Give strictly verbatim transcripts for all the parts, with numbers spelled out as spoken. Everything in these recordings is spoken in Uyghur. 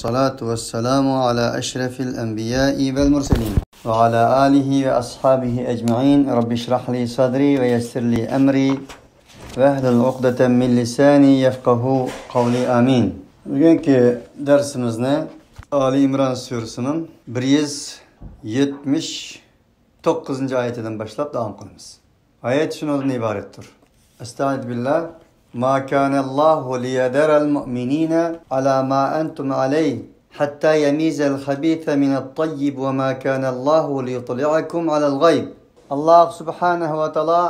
والصلاة والسلام على أشرف الأنبياء والمرسلين وعلى آله وأصحابه أجمعين. رب اشرح لي صدري ويسر لي أمري واحلل عقدة من لساني يفقهوا قولي. آمين. بۈگۈنكى دەرسىمىزنى ئالى ئىمران سۈرىسىنىڭ بىر يۈز يەتمىش توققۇزىنچى ئايىتىدىن باشلاپ داۋام قىلىمىز. ئايەت شۇنىڭدىن ئىبارەتتۇر. أستعيذ بالله. ما كان الله ليذر المؤمنين على ما أنتم عليه حتى يميز الخبيث من الطيب وما كان الله ليطلعكم على الغيب. ئاللاھ سۇبھانەھۇ ۋە تائالا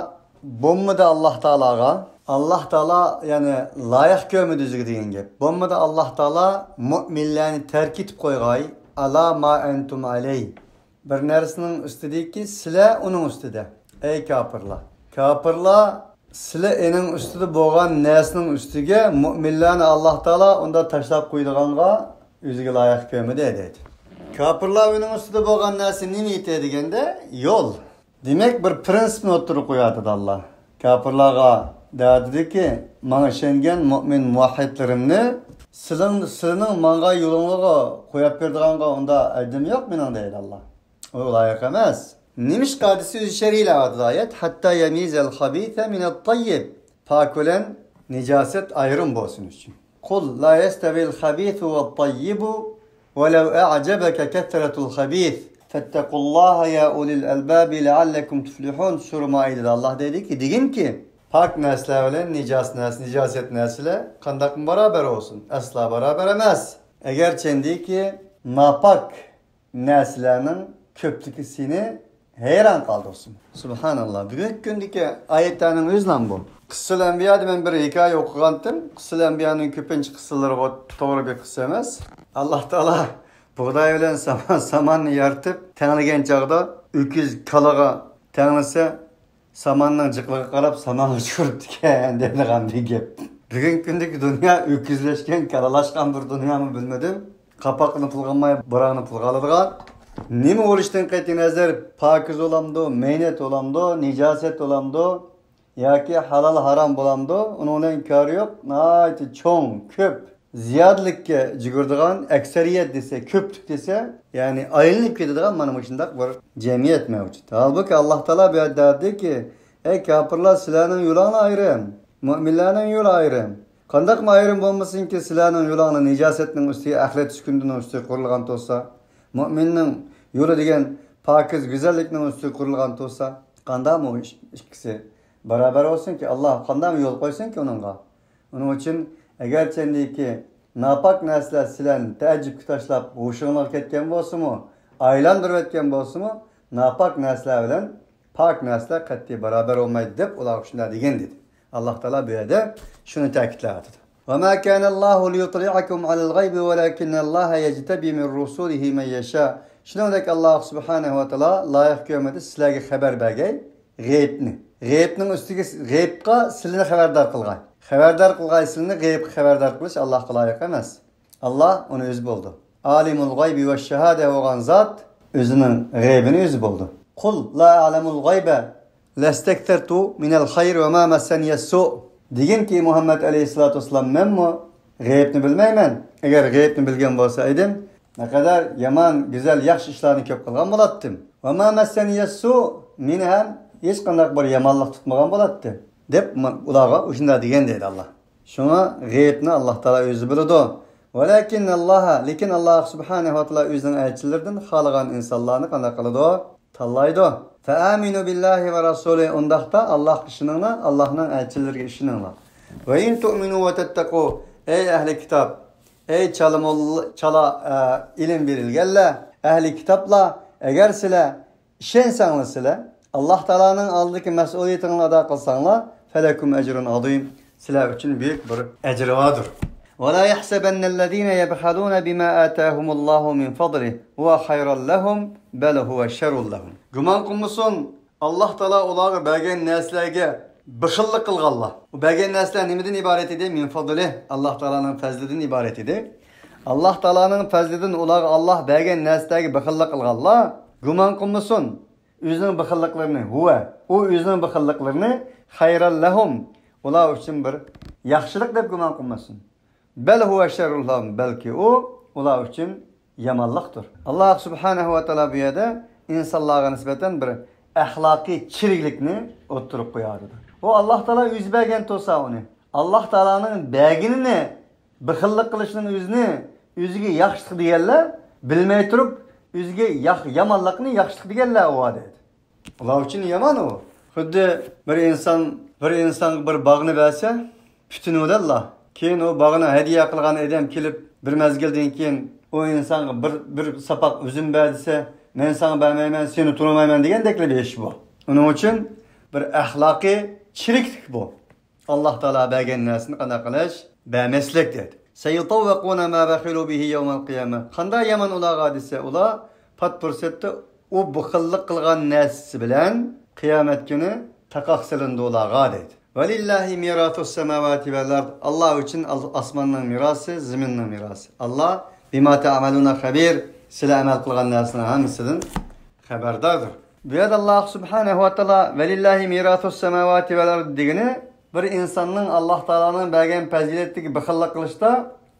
بولمىدى ئاللاھ تائالاغا، ئاللاھ تائالا، يەنى، لايىق كۆرمىدى ئۆزىگە دېگەن گەپ. بولمىدى ئاللاھ تائالا مۆمىنلەرنى تەرك ئېتىپ قويغاي، على ما أنتم عليه. بىر نەرسىنىڭ ئۈستىدىكى سىلە ئۇنىڭ ئۈستىدە. ئەي كاپىرلار! كاپىرلار، سىلە ئېنىڭ ئۈستىدە بولغان نەرسىنىڭ ئۈستىگە مۆمىنلەرنى ئاللاھ تائالا ئۇنداق تاشلاپ قويىدىغانغا ئۆزىگە لايىق كۆرمىدى، دەيدۇ. كاپىرلار ئۇنىڭ ئۈستىدە بولغان نەرسە نېمە ئىكەن دېگەندە، يول. دېمەك، بىر پرىنسىپنى ئوتتۇرىغا قويۇۋاتىدۇ ئاللاھ. كاپىرلارغا دەۋاتىدۇكى، ماڭا ئىشەنگەن مۆمىن مۇۋەھھىدلىرىمنى سىلىڭ، سىلىنىڭ ماڭغان يولۇڭلارغا قويۇپ بېرىدىغانغا ئۇنداق ھەددىم يوق مېنىڭ، دەيدۇ ئاللاھ. ئۇ لايىق ئەمەس. نېمىشقا دېسە، ئۆزى شەرھلەۋاتىدۇ ئايەت. حتى يميز الخبيث من الطيب. پاك بىلەن نىجاسەت ئايرىم بولسۇن ئۈچۈن. قل لا يستوي الخبيث والطيب ولو أعجبك كثرة الخبيث فاتقوا الله يا أولي الألباب لعلكم تفلحون. سۈرە مائىدىدە ئاللاھ دەيدۇكى، دېگىنكى، پاك نەرسىلەر بىلەن نىجاس نەرسە، نىجاسەت نەرسىلەر قانداقمۇ باراۋەر بولسۇن؟ ئەسلا باراۋەر ئەمەس. ئەگەرچەندىكى ناپاك نەرسىلەرنىڭ كۆپلۈكى سېنى ھەيران قالدۇرسۇن. سۇبھاناللاھ. بۈگۈنكى كۈندىكى ئايەتلەرنىڭ ئۆزىلا بۇ. قىسسىل ئەنبىيادا مەن بىر ھېكايە ئوقۇغانتىم. قىسسىل ئەنبىيانىڭ كۆپىنچە قىسسىلىرىغا توغرا بىر قىسسا ئەمەس. ئاللاھ تائالا بۇغداي بىلەن سامان، ساماننى يارىتىپ تەڭلىگەن چاغدا، ئۆكۈز كالاغا تەڭلىسە، ساماننىڭ جىقلىقىغا قاراپ، سامانغا چۈشۈرۈپتىكەن دەيدىغان بىر گەپ. بۈگۈنكى كۈندىكى دۇنيا ئۆكۈزلەشكەن، كالىلاشقان بىر دۇنيامۇ بىلمىدىم. قاپاقنى پۇلغا ئالماي، بۇراقنى پۇلغا ئالىدىغان. نېمە بولۇشىدىن قەتئىينەزەر، پاكىز بولامدۇ، مەينەت بولامدۇ، نىجاسەت بولامدۇ ياكى ھالال ھارام بولامدۇ، ئۇنىڭ بىلەن كارى يوق. ناھايىتى چوڭ، كۆپ، زىيادىلىككە جۈگۈرىدىغان، ئەكسەرىيەت دېسە، كۆپلۈك دېسە، يەنى ئايلىنىپ كېتىدىغان مانا مۇشۇنداق بىر جەمئىيەت مەۋجۇت. ھالبۇكى، ئاللاھ تائالا بۇ يەردە دەيدۇكى، ئەي كاپىرلار، سىلەرنىڭ يولۇڭلار ئايرىم، مۆمىنلەرنىڭ يولى ئايرىم. قانداقمۇ ئايرىم بولمىسۇنكى، سىلەرنىڭ يولۇڭلار نىجاسەتنىڭ ئۈستىگە، ئەخلەت ئۈسكۈندىنىڭ ئۈستىگە قۇرۇلغان تۇرسا، مۆمىننىڭ يولى دېگەن پاكىز گۈزەللىكنىڭ ئۈستىگە قۇرۇلغان تۇرسا، قانداقمۇ ئىش-، ئىككىسى باراۋەر بولسۇنكى؟ ئاللاھ قانداقمۇ يول قويسۇنكى ئۇنىڭغا؟ ئۇنىڭ ئۈچۈن، ئەگەرچەندىكى ناپاك نەرسىلەر سىلەرنى تەئەججۈپكە تاشلاپ ھوشۇڭلارغا كەتكەن بولسىمۇ، ئايلاندۇرۇۋەتكەن بولسىمۇ، ناپاك نەرسىلەر بىلەن پاك نەرسىلەر قەتئىي باراۋەر بولمايدۇ دەپ ئۇلارغا شۇنداق دېگەن، دېدى. ئاللاھ تائالا بۇ يەردە شۇنى تەكىتلەۋاتىدۇ. وما كان الله ليطلعكم على الغيب ولكن الله يجتبي من رسله من يشاء. شۇنىڭدەك ئاللاھ سۇبھانەھۇ ۋە تائالا لايىق كۆرمىدى سىلەرگە خەۋەر بەرگەي غەيبنى. غەيبنىڭ ئۈستىگە، غەيبقا سىلىنى خەۋەردار قىلغاي. خەۋەردار قىلغاي سىلىنى، غەيبقا خەۋەردار قىلىش ئاللاھقا لايىق ئەمەس. ئاللاھ ئۇنى ئۆزى بولىدۇ. عالم الغيب والشهادة بولغان زات ئۆزىنىڭ غەيبىنى ئۆزى بولىدۇ. قل لا أعلم الغيب واستكثرت من الخير وما مسني السوء. دېگىنكى، مۇھەممەد ئەلەيھىسسالاتۇ ۋەسسالام، مەنمۇ غەيبنى بىلمەيمەن. ئەگەر غەيبنى بىلگەن بولسا ئىدىم، نەقەدەر يامان، گۈزەل، ياخشى ئىشلارنى كۆپ قىلغان بولاتتىم. وما مسني السوء، مېنى ھەم ھېچقانداق بىر يامانلىق تۇتمىغان بولاتتى، دەپ ئۇلارغا ئۇشۇنداق دېگەن دەيدۇ ئاللاھ. شۇڭا غەيبنى ئاللاھ تائالا ئۆزى بىلىدۇ. ولكن الله، لېكىن ئاللاھ سۇبھانەھۇ ۋە تائالا ئۆزىنىڭ ئەلچىلىرىدىن خالىغان ئىنسانلارنى قانداق قىلىدۇ؟ تاللايدۇ. فآمنوا بالله ورسوله، ئۇنداقتا ئاللاھقا ئىشىنىڭلار، ئاللاھنىڭ ئەلچىلىرىگە ئىشىنىڭلار. وإن تؤمنوا وتتقوا، ئەي ئەھلى كىتاب، ئەي چالا موللا، چالا، ئە، ئىلىم بېرىلگەنلەر، ئەھلى كىتابلار، ئەگەر سىلەر ئىشەنسەڭلار، سىلەر ئاللاھ تائالانىڭ ئالدىدىكى مەسئۇلىيىتىڭلارنى ئادا قىلساڭلار، فلكم أجر عظيم، سىلەر ئۈچۈن بۈيۈك بىر ئەجرى باردۇر. ولا يحسبن الذين يبخلون بما آتاهم الله من فضله هو خيرا لهم بل هو شر لهم. گۇمان قىلمىسۇن، ئاللاھ تائالا ئۇلارغا بەرگەن نەرسىلەرگە بېخىللىق قىلغانلار. ئۇ بەرگەن نەرسىلەر نېمىدىن ئىبارەت ئىدى؟ من فضله، ئاللاھ تائالانىڭ پەزلىدىن ئىبارەت ئىدى. ئاللاھ تائالانىڭ پەزلىدىن ئۇلارغا ئاللاھ بەرگەن نەرسىلەرگە بېخىللىق قىلغانلار گۇمان قىلمىسۇن، ئۆزىنىڭ بېخىللىقلىرىنى، ھۇۋە، ئۇ ئۆزىنىڭ بېخىللىقلىرىنى، خەيرەن لەھۇم، ئۇلار ئۈچۈن بىر ياخشىلىق دەپ گۇمان قىلمىسۇن. بەل ھۇۋە شەررۇن لەھۇم، بەلكى ئۇ ئۇلار ئۈچۈن يامانلىقتۇر. ئاللاھ سۇبھانەھۇ ۋە تائالا بۇ يەردە ئىنسانلارغا نىسبەتەن بىر ئەخلاقىي چىرىكلىكنى ئوتتۇرىغا قويۇۋاتىدۇ. ئۇ ئاللاھ تائالا ئۆزى بەرگەن تۇرسا ئۇنى، ئاللاھ تائالانىڭ بەرگىنىنى بېخىللىق قىلىشنىڭ ئۆزىنى ئۆزىگە ياخشىلىق دېگەنلەر، بىلمەي تۇرۇپ ئۆزىگە ياخ-، يامانلىقنى ياخشىلىق دېگەنلەر ئۇ دەيدۇ. ئۇلار ئۈچۈن يامان ئۇ. خۇددى بىر ئىنسان بىر ئىنسانغا بىر باغنى بەرسە، پۈتۈنۈۋالىدۇ. كېيىن ئۇ باغنى ھەدىيە قىلغان ئادەم كېلىپ، بىر مەزگىلدىن كېيىن ئۇ ئىنسانغا بىر، بىر ساپاق ئۈزۈم بەر دېسە، مەن ساڭا بەرمەيمەن، سېنى تونۇمايمەن دېگەندەكلا بىر ئىش بۇ. ئۇنىڭ ئۈچۈن بىر ئەخلاقىي چىرىكلىك بۇ. ئاللاھ تائالا بەرگەن نەرسىنى قانداق قىلىش؟ بەرمەسلىك دېدى. سەيۇتەۋۋەقۇنە ما بەخىلۇ بىھى يەۋمەل قىيامە. قانداق يامان ئۇلارغا دېسە، ئۇلار پات پۇرسەتتە ئۇ بېخىللىق قىلغان نەرسىسى بىلەن قىيامەت كۈنى تاقاق سېلىنىدۇ ئۇلارغا دەيدۇ. ۋەلىللاھى مىراسۇس سەماۋاتى ۋەل ئارد. ئاللاھ ئۈچۈن ئاس-، ئاسماننىڭ مىراسى، زېمىننىڭ مىراسى. ئاللاھ بىما تەئمەلۇنە خەبىر. سىلەر ئەمەل قىلغان نەرسىنىڭ ھەممىسىدىن خەۋەرداردۇر. بۇ يەردە ئاللاھ سۇبھانەھۇ ۋە تائالا ۋەلىللاھى مىراسۇس سەماۋاتى ۋەل ئارد دېگىنى، بىر ئىنساننىڭ ئاللاھ تائالانىڭ بەرگەن پەزىلەتلىكىگە بېخىللىق قىلىشتا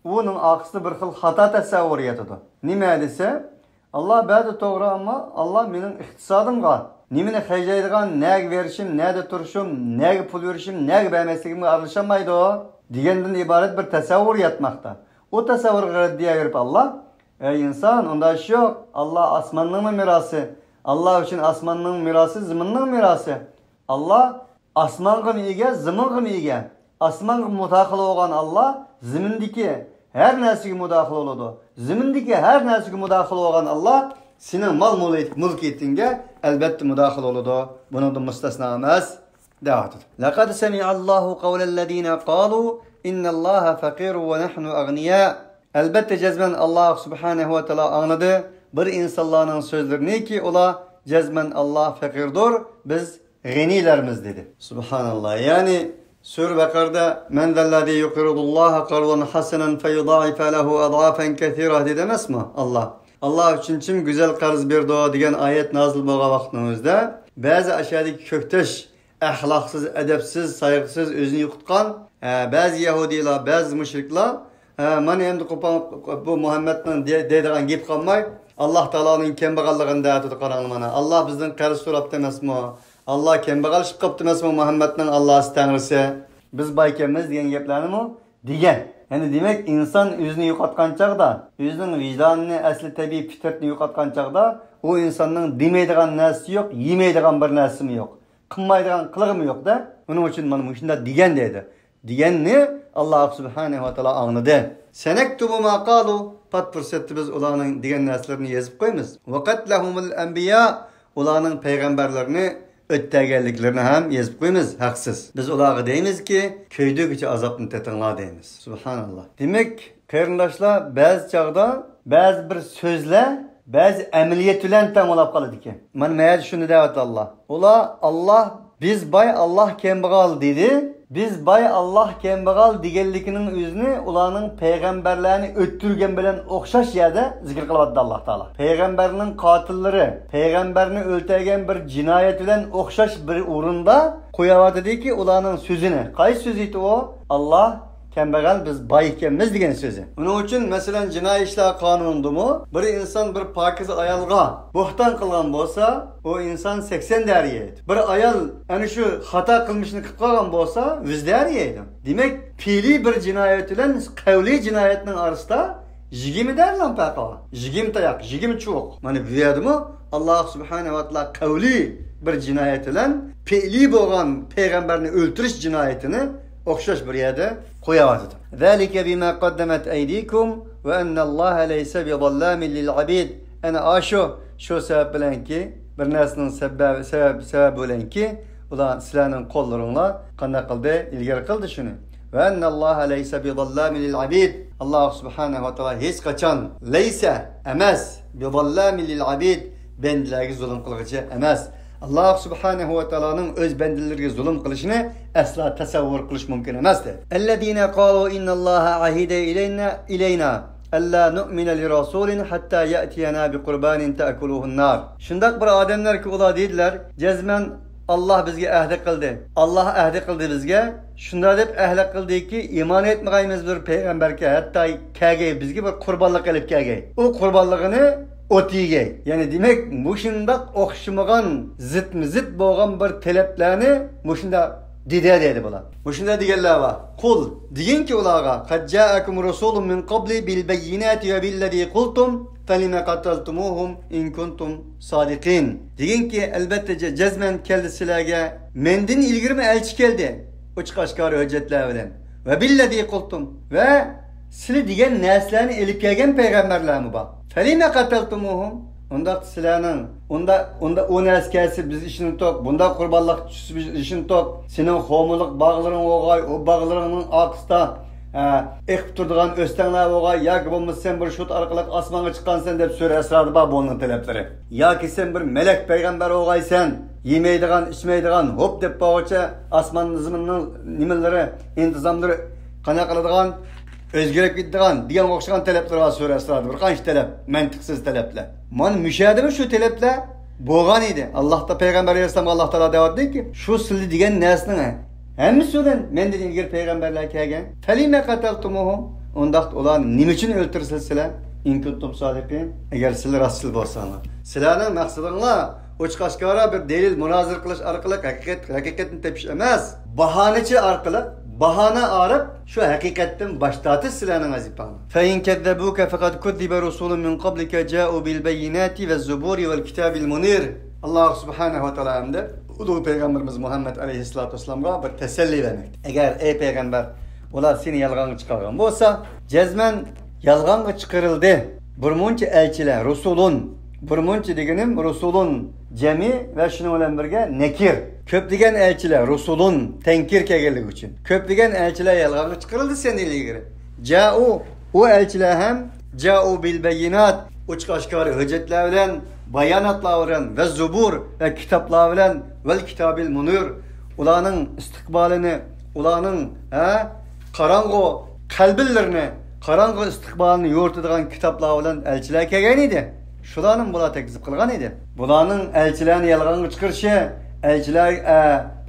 ئۇنىڭ ئارقىسىدا بىر خىل خاتا تەسەۋۋۇر ياتىدۇ. نېمە دېسە، ئاللاھ بەردى توغرا، ئەمما ئاللاھ مېنىڭ ئىقتىسادىمغا، نېمىنى خەجلەيدىغان، نەگە بېرىشىم، نەدە تۇرۇشۇم، نەگە پۇل بېرىشىم، نەگە بەرمەسلىكىمگە ئارىلىشالمايدۇ دېگەندىن ئىبارەت بىر تەسەۋۋۇر ياتماقتا. ئۇ تەسەۋۋۇرغا رەددىيە بېرىپ ئاللاھ، ئەي ئىنسان، ئۇنداق ئىش يوق. ئاللاھ ئاسماننىڭمۇ مىراسى، ئاللاھ ئۈچۈن ئاسماننىڭ مىراسى، زېمىننىڭ مىراسى. ئاللاھ ئاسمانغىمۇ ئىگە، زېمىنغىمۇ ئىگە. ئاسمانغا مۇداخىلە بولغان ئاللاھ زېمىندىكى ھەر نەرسىگە مۇداخىلە بولىدۇ. زېمىندىكى ھەر نەرسىگە مۇداخىلە بولغان ئاللاھ سېنىڭ مال مۇلكىيىتىڭگە ئەلبەتتە مۇداخىلە بولىدۇ. بۇنىڭدىن مۇستەسنا ئەمەس، دەۋاتىدۇ. لەقەد سەمىئەللاھۇ قەۋلەللەزىنە قالۇ ئىننەللاھە فەقىرۇ ۋە نەھنۇ ئەغنىيا. ئەلبەتتە، جەزمەن ئاللاھ سۇبھانەھۇ ۋە تائالا ئاڭلىدى بىر ئىنسانلارنىڭ سۆزلىرىنىكى، ئۇلار جەزمەن ئاللاھ پەقىردۇر، بىز غېنىيلەرمىز دېدى. سۇبھاناللاھ. يەنى سۈرە بەقەرىدە، مەن زەللەزى يۇقرىزۇللاھە قەرزەن ھەسەنەن فەيۇزەئىفە لەھۇ ئەزئافەن كەسىرا دېدى ئەمەسمۇ ئاللاھ؟ ئاللاھ ئۈچۈن كىم گۈزەل قەرز بېرىدۇ دېگەن ئايەت نازىل بولغان ۋاقىتنىڭ ئۆزىدە بەزى ئاشۇ يەردىكى كۆكتاش ئەخلاقسىز، ئەدەپسىز، سايغۇسىز، ئۆزىنى يوقىتقان، ھە، بەزى يەھۇدىيلار، بەزى مۇشرىكلار، ھە، مانا ئەمدى قوپال، بۇ مۇھەممەدنىڭ دە-، دەيدىغان گېپى قالماي، ئاللاھ تائالانىڭ كەمبەغاللىقىنى دەۋاتىدۇ، قاراڭلار مانا. ئاللاھ بىزدىن قەرز سوراپتۇ ئەمەسمۇ؟ ئاللاھ كەمبەغاللىشىپ قاپتۇ ئەمەسمۇ مۇھەممەدنىڭ ئاللاھسى تەڭرىسى؟ بىز بايكەنمىز دېگەن گەپلەرنىمۇ دېگەن. يەنى دېمەك، ئىنسان ئۆزىنى يوقاتقان چاغدا، ئۆزىنىڭ ۋىجدانىنى، ئەسلى تەبىئىي پىترىتىنى يوقاتقان چاغدا، ئۇ ئىنساننىڭ دېمەيدىغان نەرسىسى يوق، يېمەيدىغان بىر نەرسىمۇ يوق، قىلمايدىغان قىلىقىمۇ يوق-دە. ئۇنىڭ ئۈچۈن مانا مۇشۇنداق دېگەن دەيدۇ. دېگەننى ئاللاھ سۇبھانەھۇ ۋە تائالا ئاڭلىدى. سەنەكتۇبۇ ما قالۇ، پات پۇرسەتتە بىز ئۇلارنىڭ دېگەن نەرسىلىرىنى يېزىپ قويىمىز. ۋە قەتلەھۇمۇل ئەنبىيا، ئۇلارنىڭ پەيغەمبەرلىرىنى ئۆلتۈرگەنلىكلىرىنى ھەم يېزىپ قويىمىز، ھەقسىز. بىز ئۇلارغا دەيمىزكى، كۆيدۈرگۈچى ئازابنى تېتىڭلار دەيمىز. سۇبھاناللاھ. دېمەك، قېرىنداشلار، بەزى چاغدا بەزى بىر سۆزلەر بەزى ئەمەلىيەت بىلەن تەڭ بولاپ قالىدىكەن. مانا مەيەردە شۇنى دەۋاتىدۇ ئاللاھ. ئۇلار، ئاللاھ، بىز باي، ئاللاھ كەمبەغەل دېدى. بىز باي، ئاللاھ كەمبەغەل دېگەنلىكىنىڭ ئۆزىنى ئۇلارنىڭ پەيغەمبەرلەرنى ئۆلتۈرگەن بىلەن ئوخشاش يەردە زىكىر قىلىۋاتىدۇ ئاللاھ تائالا. پەيغەمبەرنىڭ قاتىللىرى، پەيغەمبەرنى ئۆلتۈرگەن بىر جىنايەت بىلەن ئوخشاش بىر ئورۇندا قويۇۋاتىدۇكى ئۇلارنىڭ سۆزىنى. قايسى سۆزى ئىدى ئۇ؟ ئاللاھ كەمبەغەل، بىز باي ئىكەنمىز دېگەن سۆزى. ئۇنىڭ ئۈچۈن، مەسىلەن، جىنايى ئىشلار قانۇنىدىمۇ بىر ئىنسان بىر پاكىزە ئايالغا بوھتان قىلغان بولسا، ئۇ ئىنسان سەكسەن دەرىجە يەيدۇ. بىر ئايال ئەنە شۇ خاتا قىلمىشنى قىلىپ قالغان بولسا، يۈز دەرىجە يەيدۇ. دېمەك، پېئىلىي بىر جىنايەت بىلەن قەۋلىي جىنايەتنىڭ ئارىسىدا يىگىرمە دەرىجە پەرقى بار. يىگىرمە تاياق، يىگىرمە چۇۋۇق. مانا بۇ يەردىمۇ ئاللاھ سۇبھانەھۇ ۋە تائالا قەۋلىي بىر جىنايەت بىلەن پېئلىي بولغان پەيغەمبەرنى ئۆلتۈرۈش جىنايىتىنى ئوخشاش بىر يەردە قويۇۋاتىدۇ. ذلك بما قدمت أيديكم وأن الله ليس بظلام للعبيد. ئەنە ئاشۇ، شۇ سەۋەب بىلەنكى، بىر نەرسىنىڭ سەۋەب، سەۋەب، سەۋەب بىلەنكى، ئۇلار سىلەرنىڭ قوللىرىڭلار قانداق قىلدى؟ ئىلگىرى قىلدى شۇنى. وأن الله ليس بظلام للعبيد. ئاللاھ سۇبھانەھۇ ۋە تائالا ھېچ قاچان، لەيسە، ئەمەس، بىزاللامىن لىل ئەبىد، بەندىلەرگە زۇلۇم قىلغۇچى ئەمەس. ئاللاھ سۇبھانەھۇ ۋە تائالانىڭ ئۆز بەندىلىرىگە زۇلۇم قىلىشىنى ئەسلا تەسەۋۋۇر قىلىش مۇمكىن ئەمەس، دەيدۇ. الذين قالوا إن الله عهد إلينا، إلينا ألا نؤمن لرسول حتى يأتينا بقربان تأكله النار. شۇنداق بىر ئادەملەركى، ئۇلار دېدىلەر، جەزمەن ئاللاھ بىزگە ئەھدى قىلدى. ئاللاھ ئەھدى قىلدى بىزگە. شۇنداق دەپ ئەھدى قىلدىكى، ئىمان ئېيتمىغايمىز بىر پەيغەمبەرگە، ھەتتا كەلگەي، بىزگە بىر قۇربانلىق ئېلىپ كەلگەي. ئۇ قۇربانلىقىنى ئوت يېگەي. يەنى دېمەك، مۇشۇنداق ئوخشىمىغان، زىتمۇ زىت بولغان بىر تەلەپلەرنى مۇشۇنداق دېدى دەيدۇ بۇلار. مۇشۇنداق دېگەنلەر بار. قۇل، دېگىنكى ئۇلارغا، قەد جائەكۇم رۇسۇلۇم مىن قەبلى بىل بەييىناتى ۋە بىللەزى قۇلتۇم فەلىمە قەتەلتۇمۇھۇم ئىن كۇنتۇم سادىقىن. دېگىنكى، ئەلبەتتە، جە-، جەزمەن كەلدى سىلەرگە مەندىن ئىلگىرىمۇ ئەلچى كەلدى، ئوچۇق ئاشكارا ھۆججەتلەر بىلەن. ۋە بىللەزى قۇلتۇم، ۋە سىلى دېگەن نەرسىلەرنى ئېلىپ كەلگەن پەيغەمبەرلەرمۇ بار. فەلىمە قەتەلتۇمۇھۇم؟ ئۇنداق سىلەرنىڭ، ئۇندا، ئۇندا ئۇ نەرسە كەلسە بىز ئىشىنىتۇق، بۇنداق قۇربانلىق چۈشسە بىز ئىشىنىتۇق، سېنىڭ قومۇلۇق باغلىرىڭ بولغاي، ئۇ باغلىرىڭنىڭ ئارقىسىدا، ھە، ئېقىپ تۇرىدىغان ئۆستەڭلەر بولغاي، ياكى بولمىسا سەن بىر شۇت ئارقىلىق ئاسمانغا چىققانسەن دەپ سۈرە ئەسراردا بار بۇنىڭ تەلەپلىرى. ياكى سەن بىر مەلەك پەيغەمبەر بولغايسەن، يېمەيدىغان، ئىچمەيدىغان، ھوپ دەپ بارغۇچە ئاسمان زېمىننىڭ نېمىلىرى، ئىنتىزاملىرى قانداق قىلىدىغان، ئۆزگىرىپ كېتىدىغان دېگەن ئوخشىغان تەلەپلەر بار سۈرە ئەسراردا. بىر قانچە تەلەپ، مەنتىقسىز تەلەپلەر. مانا مۇشۇ يەردىمۇ شۇ تەلەپلەر بولغان ئىدى. ئاللاھتا پەيغەمبەر ئەلەيھىسسالامغا ئاللاھ تائالا دەۋاتىدۇكى، شۇ سىلى دېگەن نەرسىنىڭ ھەممىسى بىلەن مەندىن ئىلگىرى پەيغەمبەرلەر كەلگەن. فەلىمە قەتەلتۇمۇھۇم؟ ئۇنداقتا ئۇلارنى نېمە ئۈچۈن ئۆلتۈرىسىلەر سىلەر؟ ئىن كۇنتۇم سادىقىن، ئەگەر سىلەر راستچىل بولساڭلار. سىلەرنىڭ مەقسىتىڭلار ئوچۇق ئاشكارا بىر دەلىل مۇنازىرە قىلىش ئارقىلىق ھەقىقەت، ھەقىقەتنى تېپىش ئەمەس، باھانىچى ئارقىلىق، باھانە ئارىپ شۇ ھەقىقەتتىن باش تارتىش سىلەرنىڭ ۋەزىپەڭلار. فَإِنْ كَذَّبُوكَ فَقَدْ كُذِّبَ رُسُلٌ مِنْ قَبْلِكَ جَاءُوا بِالْبَيِّنَاتِ وَالزُّبُرِ وَالْكِتَابِ الْمُنِيرِ. ئاللاھ سۇبھانەھۇ ۋە تائالا ئەمدى ئۇلۇغ پەيغەمبىرىمىز مۇھەممەد ئەلەيھىسسالاتۇ ۋەسسالامغا بىر تەسەللى بەرمەكتە. ئەگەر، ئەي پەيغەمبەر، ئۇلار سېنى يالغانغا چىقارغان بولسا، جەزمەن يالغانغا چىقىرىلدى. بىر مۇنچە ئەلچىلەر، رۇسۇلۇن. بىر مۇنچە دېگىنىم رۇسۇلۇن جەمئى ۋە شۇنىڭ بىلەن بىرگە نەكىر. كۆپلىگەن ئەلچىلەر، رۇسۇلۇن، تەنكىر كەلگەنلىكى ئۈچۈن. كۆپلىگەن ئەلچىلەر يالغانغا چىقىرىلدى سەندىن ئىلگىرى. جائۇ، ئۇ ئەلچىلەر ھەم، جائۇ بىل بەييىنات، ئوچۇق ئاشكارا ھۆججەتلەر بىلەن، باياناتلار بىلەن، ۋە زۇبۇر، ۋە كىتابلار بىلەن، ۋەل كىتابىل مۇنىر، ئۇلارنىڭ ئىستىقبالىنى، ئۇلارنىڭ، ھە، قاراڭغۇ قەلبىلىرىنى، قاراڭغۇ ئىستىقبالىنى يورۇتىدىغان كىتابلار بىلەن ئەلچىلەر كەلگەن ئىدى. شۇلارنىمۇ بۇلار تەكزىپ قىلغان ئىدى. بۇلارنىڭ ئەلچىلەرنى يالغانغا چىقىرىشى، ئەلچىلەر، ئە،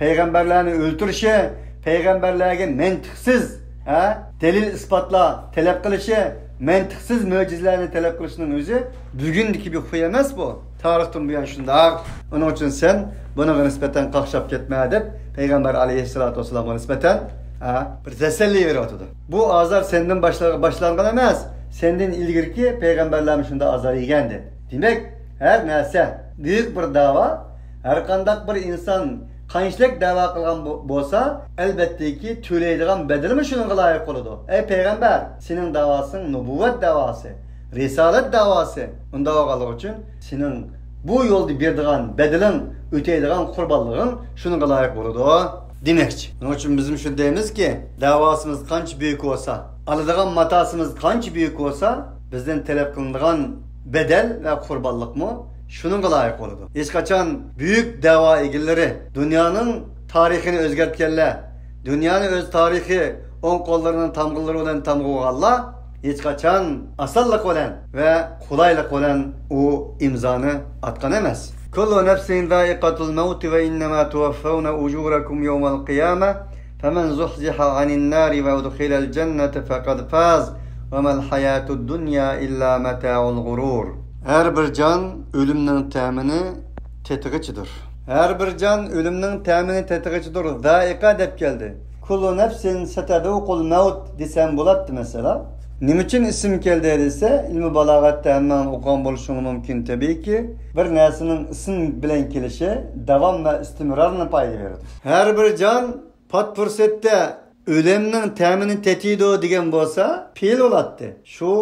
پەيغەمبەرلەرنى ئۆلتۈرۈشى، پەيغەمبەرلەرگە مەنتىقسىز، ھە، دەلىل ئىسپاتلار تەلەپ قىلىشى، مەنتىقسىز مۆجىزىلەرنى تەلەپ قىلىشىنىڭ ئۆزى بۈگۈندىكى بىر خۇي ئەمەس بۇ. تارىختىن بۇيان شۇنداق. ئۇنىڭ ئۈچۈن سەن بۇنىڭغا نىسبەتەن قاقشاپ كەتمە دەپ پەيغەمبەر ئەلەيھىسسالاتۇ ۋەسسالامغا نىسبەتەن، ھە، بىر تەسەللى بېرىۋاتىدۇ. بۇ ئازار سەندىن باشلا-، باشلانغان ئەمەس، سەندىن ئىلگىرىكى پەيغەمبەرلەرمۇ شۇنداق ئازار يېگەندى. دېمەك، ھەر نەرسە، بۈيۈك بىر داۋا، ھەرقانداق بىر ئىنسان قانچىلىك دەۋا قىلغان بو-، بولسا، ئەلبەتتىكى، تۆلەيدىغان بەدىلىمۇ شۇنىڭغا لايىق بولىدۇ. ئەي پەيغەمبەر، سېنىڭ داۋاسىڭ نۇبۇۋۋەت داۋاسى، رىسالەت داۋاسى. ئۇنداق بولغانلىقى ئۈچۈن سېنىڭ بۇ يولدا بېرىدىغان بەدىلىڭ، ئۆتەيدىغان قۇربانلىقىڭ شۇنىڭغا لايىق بولىدۇ دېمەكچى. شۇنىڭ ئۈچۈن بىزمۇ شۇنى دەيمىزكى، دەۋاسىمىز قانچە بۈيۈك بولسا، ئالىدىغان ماتاسىمىز قانچە بۈيۈك بولسا، بىزدىن تەلەپ قىلىنىدىغان بەدەل ۋە قۇربانلىقمۇ شۇنىڭغا لايىق بولىدۇ. ھېچقاچان بۈيۈك دەۋا ئىگىلىرى، دۇنيانىڭ تارىخىنى ئۆزگەرتكەنلەر، دۇنيانى ئۆز تارىخى ئوڭ قوللىرىنىڭ تامغىلىرى بىلەن تامغىغانلار ھېچقاچان ئاسانلىق بىلەن ۋە قولايلىق بىلەن ئۇ ئىمزانى ئاتقان ئەمەس. كل نفس ذائقة الموت وإنما توفون أجوركم يوم القيامة فمن زحزح عن النار وأدخل الجنة فقد فاز وما الحياة الدنيا إلا متاع الغرور. ھەر بىر جان ئۆلۈمنىڭ تەمىنى تېتىغۇچىدۇر. ھەر بىر جان ئۆلۈمنىڭ تەمىنى تېتىغۇچىدۇر. زائىقە دەپ كەلدى. كل نفس ستذوق الموت دېسەم بولاتتى، مەسىلەن. نېمە ئۈچۈن ئىسىم كەلدى دېسە، ئىلمى بالاغەتتە ھەممىڭلار ئوقۇغان بولۇشۇڭلار مۇمكىن، تەبىئىيكى. بىر نەرسىنىڭ ئىسىم بىلەن كېلىشى داۋام ۋە ئىستىمرارنى پايدا بېرىدۇ. ھەر بىر جان پات پۇرسەتتە ئۆلۈمنىڭ تەمىنى تېتىيدۇ دېگەن بولسا، پېئىل بولاتتى. شۇ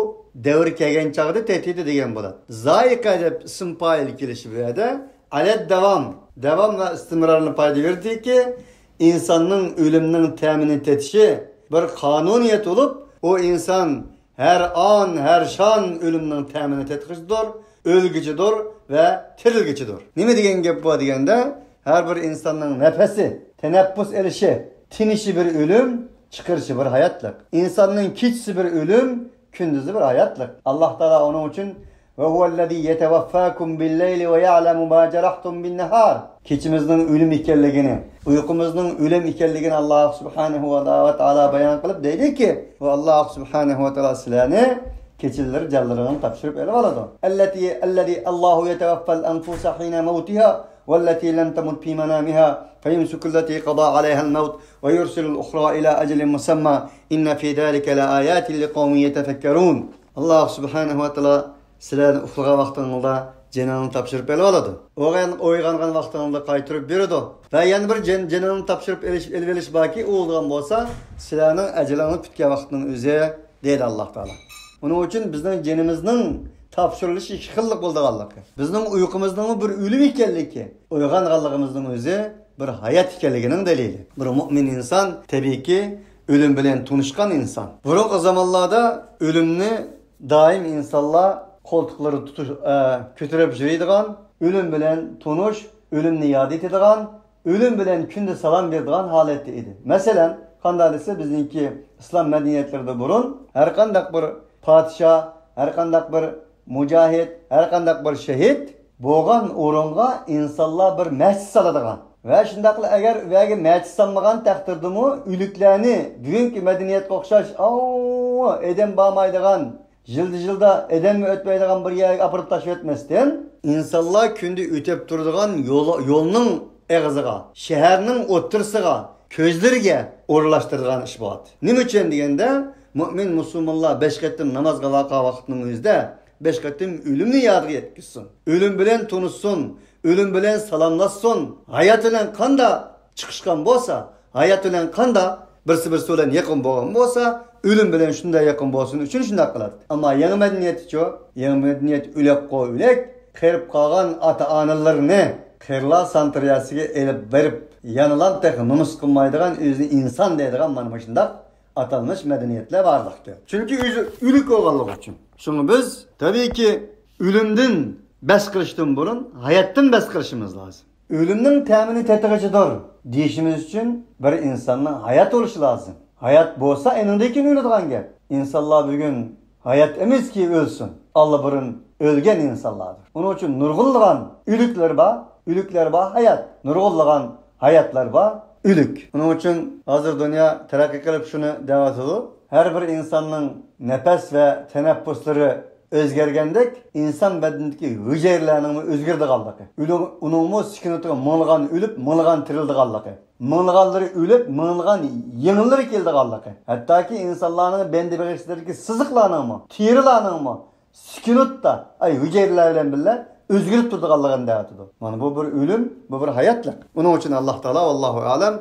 دەۋر كەلگەن چاغدا تېتىيدۇ دېگەن بولاتتى. زائىقە دەپ ئىسىم پائىل كېلىشى بۇ يەردە ئەلەت داۋام، داۋام ۋە ئىستىمرارنى پايدا بېرىدۇكى، ئىنساننىڭ ئۆلۈمنىڭ تەمىنى تېتىشى بىر قانۇنىيەت بولۇپ، ئۇ ئىنسان ھەر ئان، ھەر شان ئۆلۈمنىڭ تەمىنى تېتىغۇچىدۇر، ئۆلگۈچىدۇر ۋە تىرىلگۈچىدۇر. نېمە دېگەن گەپ بۇ دېگەندە، ھەر بىر ئىنساننىڭ نەپەسى، تەنەپپۇس ئېلىشى، تىنىشى بىر ئۆلۈم، چىقىرىشى بىر ھاياتلىق. ئىنساننىڭ كېچىسى بىر ئۆلۈم، كۈندۈزى بىر ھاياتلىق. ئاللاھ تائالا ئۇنىڭ ئۈچۈن وهو الذي يتوفاكم بالليل ويعلم ما جرحتم بالنهار. كېچىمىزنىڭ ئۆلۈم ئىكەنلىكىنى، ئۇيقۇمىزنىڭ ئۆلۈم ئىكەنلىكىنى ئاللاھ سۇبھانەھۇ ۋە تائالا بايان قىلىپ دەيدىكى، ئۇ ئاللاھ سۇبھانەھۇ ۋە تائالا سىلەرنى كېچىلىرى جانلىرىڭلارنى تاپشۇرۇپ ئېلىۋالىدۇ. التي، الذي، الله يتوفى الأنفس حين موتها والتي لم تمت في منامها فيمسك التي قضى عليها الموت ويرسل الأخرى إلى أجل مسمى إن في ذلك لآيات لقوم يتفكرون. ئاللاھ سۇبھانەھۇ ۋە تائالا سىلەرنى ئۇخلىغان ۋاقتىڭلاردا جېنىڭلارنى تاپشۇرۇپ ئېلىۋالىدۇ. ئويغان-، ئويغانغان ۋاقتىڭلاردا قايتۇرۇپ بېرىدۇ. ۋە يەنە بىر جېن-، جېنىڭلارنى تاپشۇرۇپ ئېلىش، ئېلىۋېلىش باركى، ئۇ بولىدىغان بولسا، سىلەرنىڭ ئەجىلىڭلار پۈتكەن ۋاقىتنىڭ ئۆزى، دەيدۇ ئاللاھ تائالا. ئۇنىڭ ئۈچۈن بىزنىڭ جېنىمىزنىڭ تاپشۇرۇلۇشى ئىككى خىللىق بولىدىغانلىقى، بىزنىڭ ئۇيقۇمىزنىڭمۇ بىر ئۆلۈم ئىكەنلىكى، ئويغانغانلىقىمىزنىڭ ئۆزى بىر ھايات ئىكەنلىكىنىڭ دەلىلى. بىر مۆمىن ئىنسان، تەبىئىيكى، ئۆلۈم بىلەن تونۇشقان ئىنسان. بۇرۇنقى زامانلاردا ئۆلۈمنى دائىم ئىنسانلار قولتۇقلىرىدا تۇتۇش، ئە، كۆتۈرۈپ يۈرىدىغان، ئۆلۈم بىلەن تونۇش، ئۆلۈمنى ياد ئېتىدىغان، ئۆلۈم بىلەن كۈندە سالام بېرىدىغان ھالەتتە ئىدى. مەسىلەن، قانداق دېسە، بىزنىڭكى ئىسلام مەدەنىيەتلىرىدە بۇرۇن ھەر قانداق بىر پادىشاھ، ھەر قانداق بىر مۇجاھىد، ھەر قانداق بىر شېھىت بولغان ئورۇنغا ئىنسانلار بىر مەسچىت سالىدىغان ۋە شۇنداقلا ئەگەر ئۇ يەرگە مەسچىت سالمىغان تەقدىردىمۇ ئۆلۈكلەرنى بۈگۈنكى مەدەنىيەتكە ئوخشاش، ئاۋۇ، ئادەم بارمايدىغان، يىلدا-يىلدا ئادەممۇ ئۆتمەيدىغان بىر يەرگە ئاپىرىپ تاشلىۋەتمەستىن، ئىنسانلار كۈندە ئۆتۈپ تۇرىدىغان يول، يولنىڭ ئېغىزىغا، شەھەرنىڭ ئوتتۇرىسىغا، كۆزلىرىگە ئورۇنلاشتۇرىدىغان ئىش بولاتتى. نېمە ئۈچۈن دېگەندە، مۆمىن مۇسۇلمانلار بەش قېتىم نامازغا ۋارغان ۋاقىتنىڭ ئۆزىدە بەش قېتىم ئۆلۈمنى يادىغا يەتكۈزسۇن. ئۆلۈم بىلەن تونۇشسۇن، ئۆلۈم بىلەن سالاملاشسۇن، ھايات بىلەن قانداق چىقىشقان بولسا، ھايات بىلەن قانداق بىرسى بىرسى بىلەن يېقىن بولغان بولسا، ئۆلۈم بىلەن شۇنداق يېقىن بولسۇن ئۈچۈن شۇنداق قىلاتتى. ئەمما يېڭى مەدەنىيەتتىچۇ؟ يېڭى مەدەنىيەت ئۆلۈپ قو ئۆلۈك، قېرىپ قالغان ئاتا-ئانىلىرىنى قېرىلار ساناتورىيەسىگە ئېلىپ بېرىپ، يەنىلا تېخى نومۇس قىلمايدىغان، ئۆزىنى ئىنسان دەيدىغان مانا مۇشۇنداق ئاتالمىش مەدەنىيەتلەر بارلىقتا. چۈنكى ئۆزى ئۆلۈك بولغانلىقى ئۈچۈن. شۇڭا بىز، تەبىئىيكى، ئۆلۈمدىن بەس قىلىشتىن بۇرۇن ھاياتتىن بەس قىلىشىمىز لازىم. ئۆلۈمنىڭ تەمىنى تېتىغىچىدۇر دېيىشىمىز ئۈچۈن بىر ئىنساننىڭ ھايات بولۇشى لازىم. ھايات بولسا، ئېنىڭدىن كېيىن ئۆلىدىغان گەپ. ئىنسانلار بۈگۈن ھايات ئەمەسكى ئۆلسۇن، ئاللىبۇرۇن ئۆلگەن ئىنسانلاردۇر. ئۇنىڭ ئۈچۈن نۇرغۇنلىغان ئۆلۈكلەر بار، ئۆلۈكلەر بار ھايات، نۇرغۇنلىغان ھاياتلار بار ئۆلۈك. ئۇنىڭ ئۈچۈن ھازىر دۇنيا تەرەققىي قىلىپ شۇنى دەۋاتىدۇ، ھەر بىر ئىنساننىڭ نەپەس ۋە تەنەپپۇسلىرى ئۆزگەرگەندەك، ئىنسان بەدىنىدىكى ھۈجەيرىلەرنىڭمۇ ئۆزگىرىدىغانلىقى، ئۇنىڭ، ئۇنىڭمۇ سېكۇنتىغا مىڭلىغان ئۆلۈپ، مىڭلىغان تىرىلىدىغانلىقى، مىڭلىغانلىرى ئۆلۈپ، مىڭلىغان يېڭىلىرى كېلىدىغانلىقى، ھەتتاكى ئىنسانلارنىڭ بەدىنى بېغىشلىرىدىكى سىزىقلارنىڭمۇ، تېرىلارنىڭمۇ سېكۇنتتا، ئەي، ھۈجەيرىلەر بىلەن بىللە ئۆزگىرىپ تۇرىدىغانلىقىنى دەۋاتىدۇ. مانا بۇ بىر ئۆلۈم، بۇ بىر ھاياتلىق. ئۇنىڭ ئۈچۈن ئاللاھ تائالا، ۋاللاھۇ ئەلەم،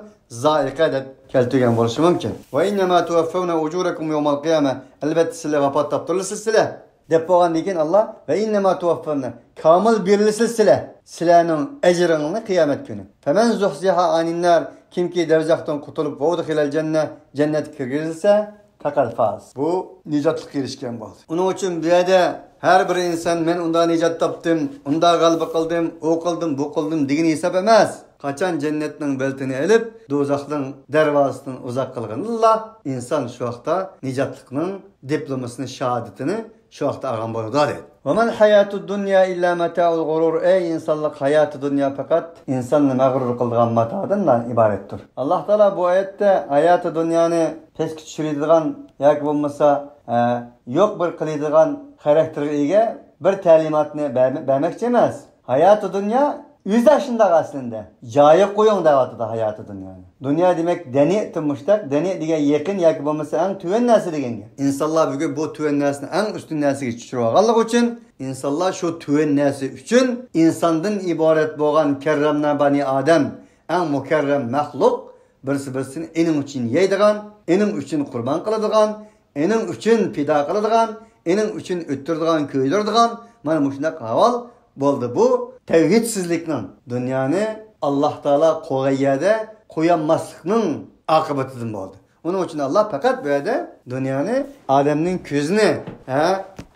زائىقە دەپ كەلتۈرگەن بولۇشى مۇمكىن. وإنما توفون أجوركم يوم القيامة. ئەلۋەتتە سىلەر ۋاپات تاپتۇرۇلىسىز سىلەر. دەپ بولغاندىن كېيىن ئاللاھ، وإنما توفون، كامىل بېرىلىسىز سىلەر. سىلەرنىڭ ئەجرىڭلارنى قىيامەت كۈنى. فمن زحزح عن النار، كىمكى دوزاختىن قۇتۇلۇپ، وأدخل الجنة، جەننەتكە كىرگۈزۈلسە، فقد فاز. بۇ نىجاتلىققا ئېرىشكەن بولدى. ئۇنىڭ ئۈچۈن بۇ يەردە ھەر بىر ئىنسان، مەن ئۇنداق نىجات تاپتىم، ئۇنداق غەلىبە قىلدىم، ئۇ قىلدىم، بۇ قىلدىم دېگىنى ھېساب ئەمەس. قاچان جەننەتنىڭ بېلىتىنى ئېلىپ، دوزاخنىڭ دەرۋازىسىدىن ئۇزاق قىلغىنىدىلا، ئىنسان شۇ ۋاقىتتا نىجاتلىقنىڭ دىپلومىسىنى، شاھادىتىنى شۇ ۋاقىتتا ئالغان بولىدۇ، دەيدۇ. وما الحياة الدنيا إلا متاع الغرور. ئەي ئىنسانلىق، ھاياتى دۇنيا پەقەت ئىنساننى مەغرۇر قىلىدىغان ماتادىن ئىبارەتتۇر. ئاللاھ تائالا بۇ ئايەتتە ھاياتى دۇنيانى پەسكە چۈشۈرىدىغان ياكى بولمىسا، ئە، يوق بىر قىلىدىغان خاراكتېرغا ئىگە بىر تەلىماتنى بەرمە-، بەرمەكچى ئەمەس. ھاياتى دۇنيا ئۆزى شۇنداق ئەسلىندە. جايىغا قويۇڭ دەۋاتىدۇ ھاياتى دۇنيانى. دۇنيا دېمەك دەنى تىمۇشتاق، دەنى دېگەن يېقىن ياكى بولمىسا ئەڭ تۆۋەن نەرسە دېگەن گەپ. ئىنسانلار بۈگۈن بۇ تۆۋەن نەرسىنى ئەڭ ئۈستۈن نەرسىگە چۈشۈرۈۋالغانلىقى ئۈچۈن، ئىنسانلار شۇ تۆۋەن نەرسە ئۈچۈن ئىنساندىن ئىبارەت بولغان كەررەمنا بەنى ئادەم، ئەڭ مۇكەررەم مەخلۇق، بىرسى بىرسىنى ئېنىڭ ئۈچۈن يەيدىغان، ئېنىڭ ئۈچۈن قۇربان قىلىدىغان، ئېنىڭ ئۈچۈن پىدا قىلىدىغان، ئېنىڭ ئۈچۈن ئۆتتۈرىدىغان، كۆيدۈرىدىغان، مانا مۇشۇنداق ئەھۋال بولدى. بۇ تەۋھىدسىزلىكنىڭ، دۇنيانى ئاللاھ تائالا قويغان يەردە قويالماسلىقنىڭ ئاقىۋىتىدىن بولدى. ئۇنىڭ ئۈچۈن ئاللاھ پەقەت بۇ يەردە دۇنيانى ئادەمنىڭ كۆزىنى، ھە،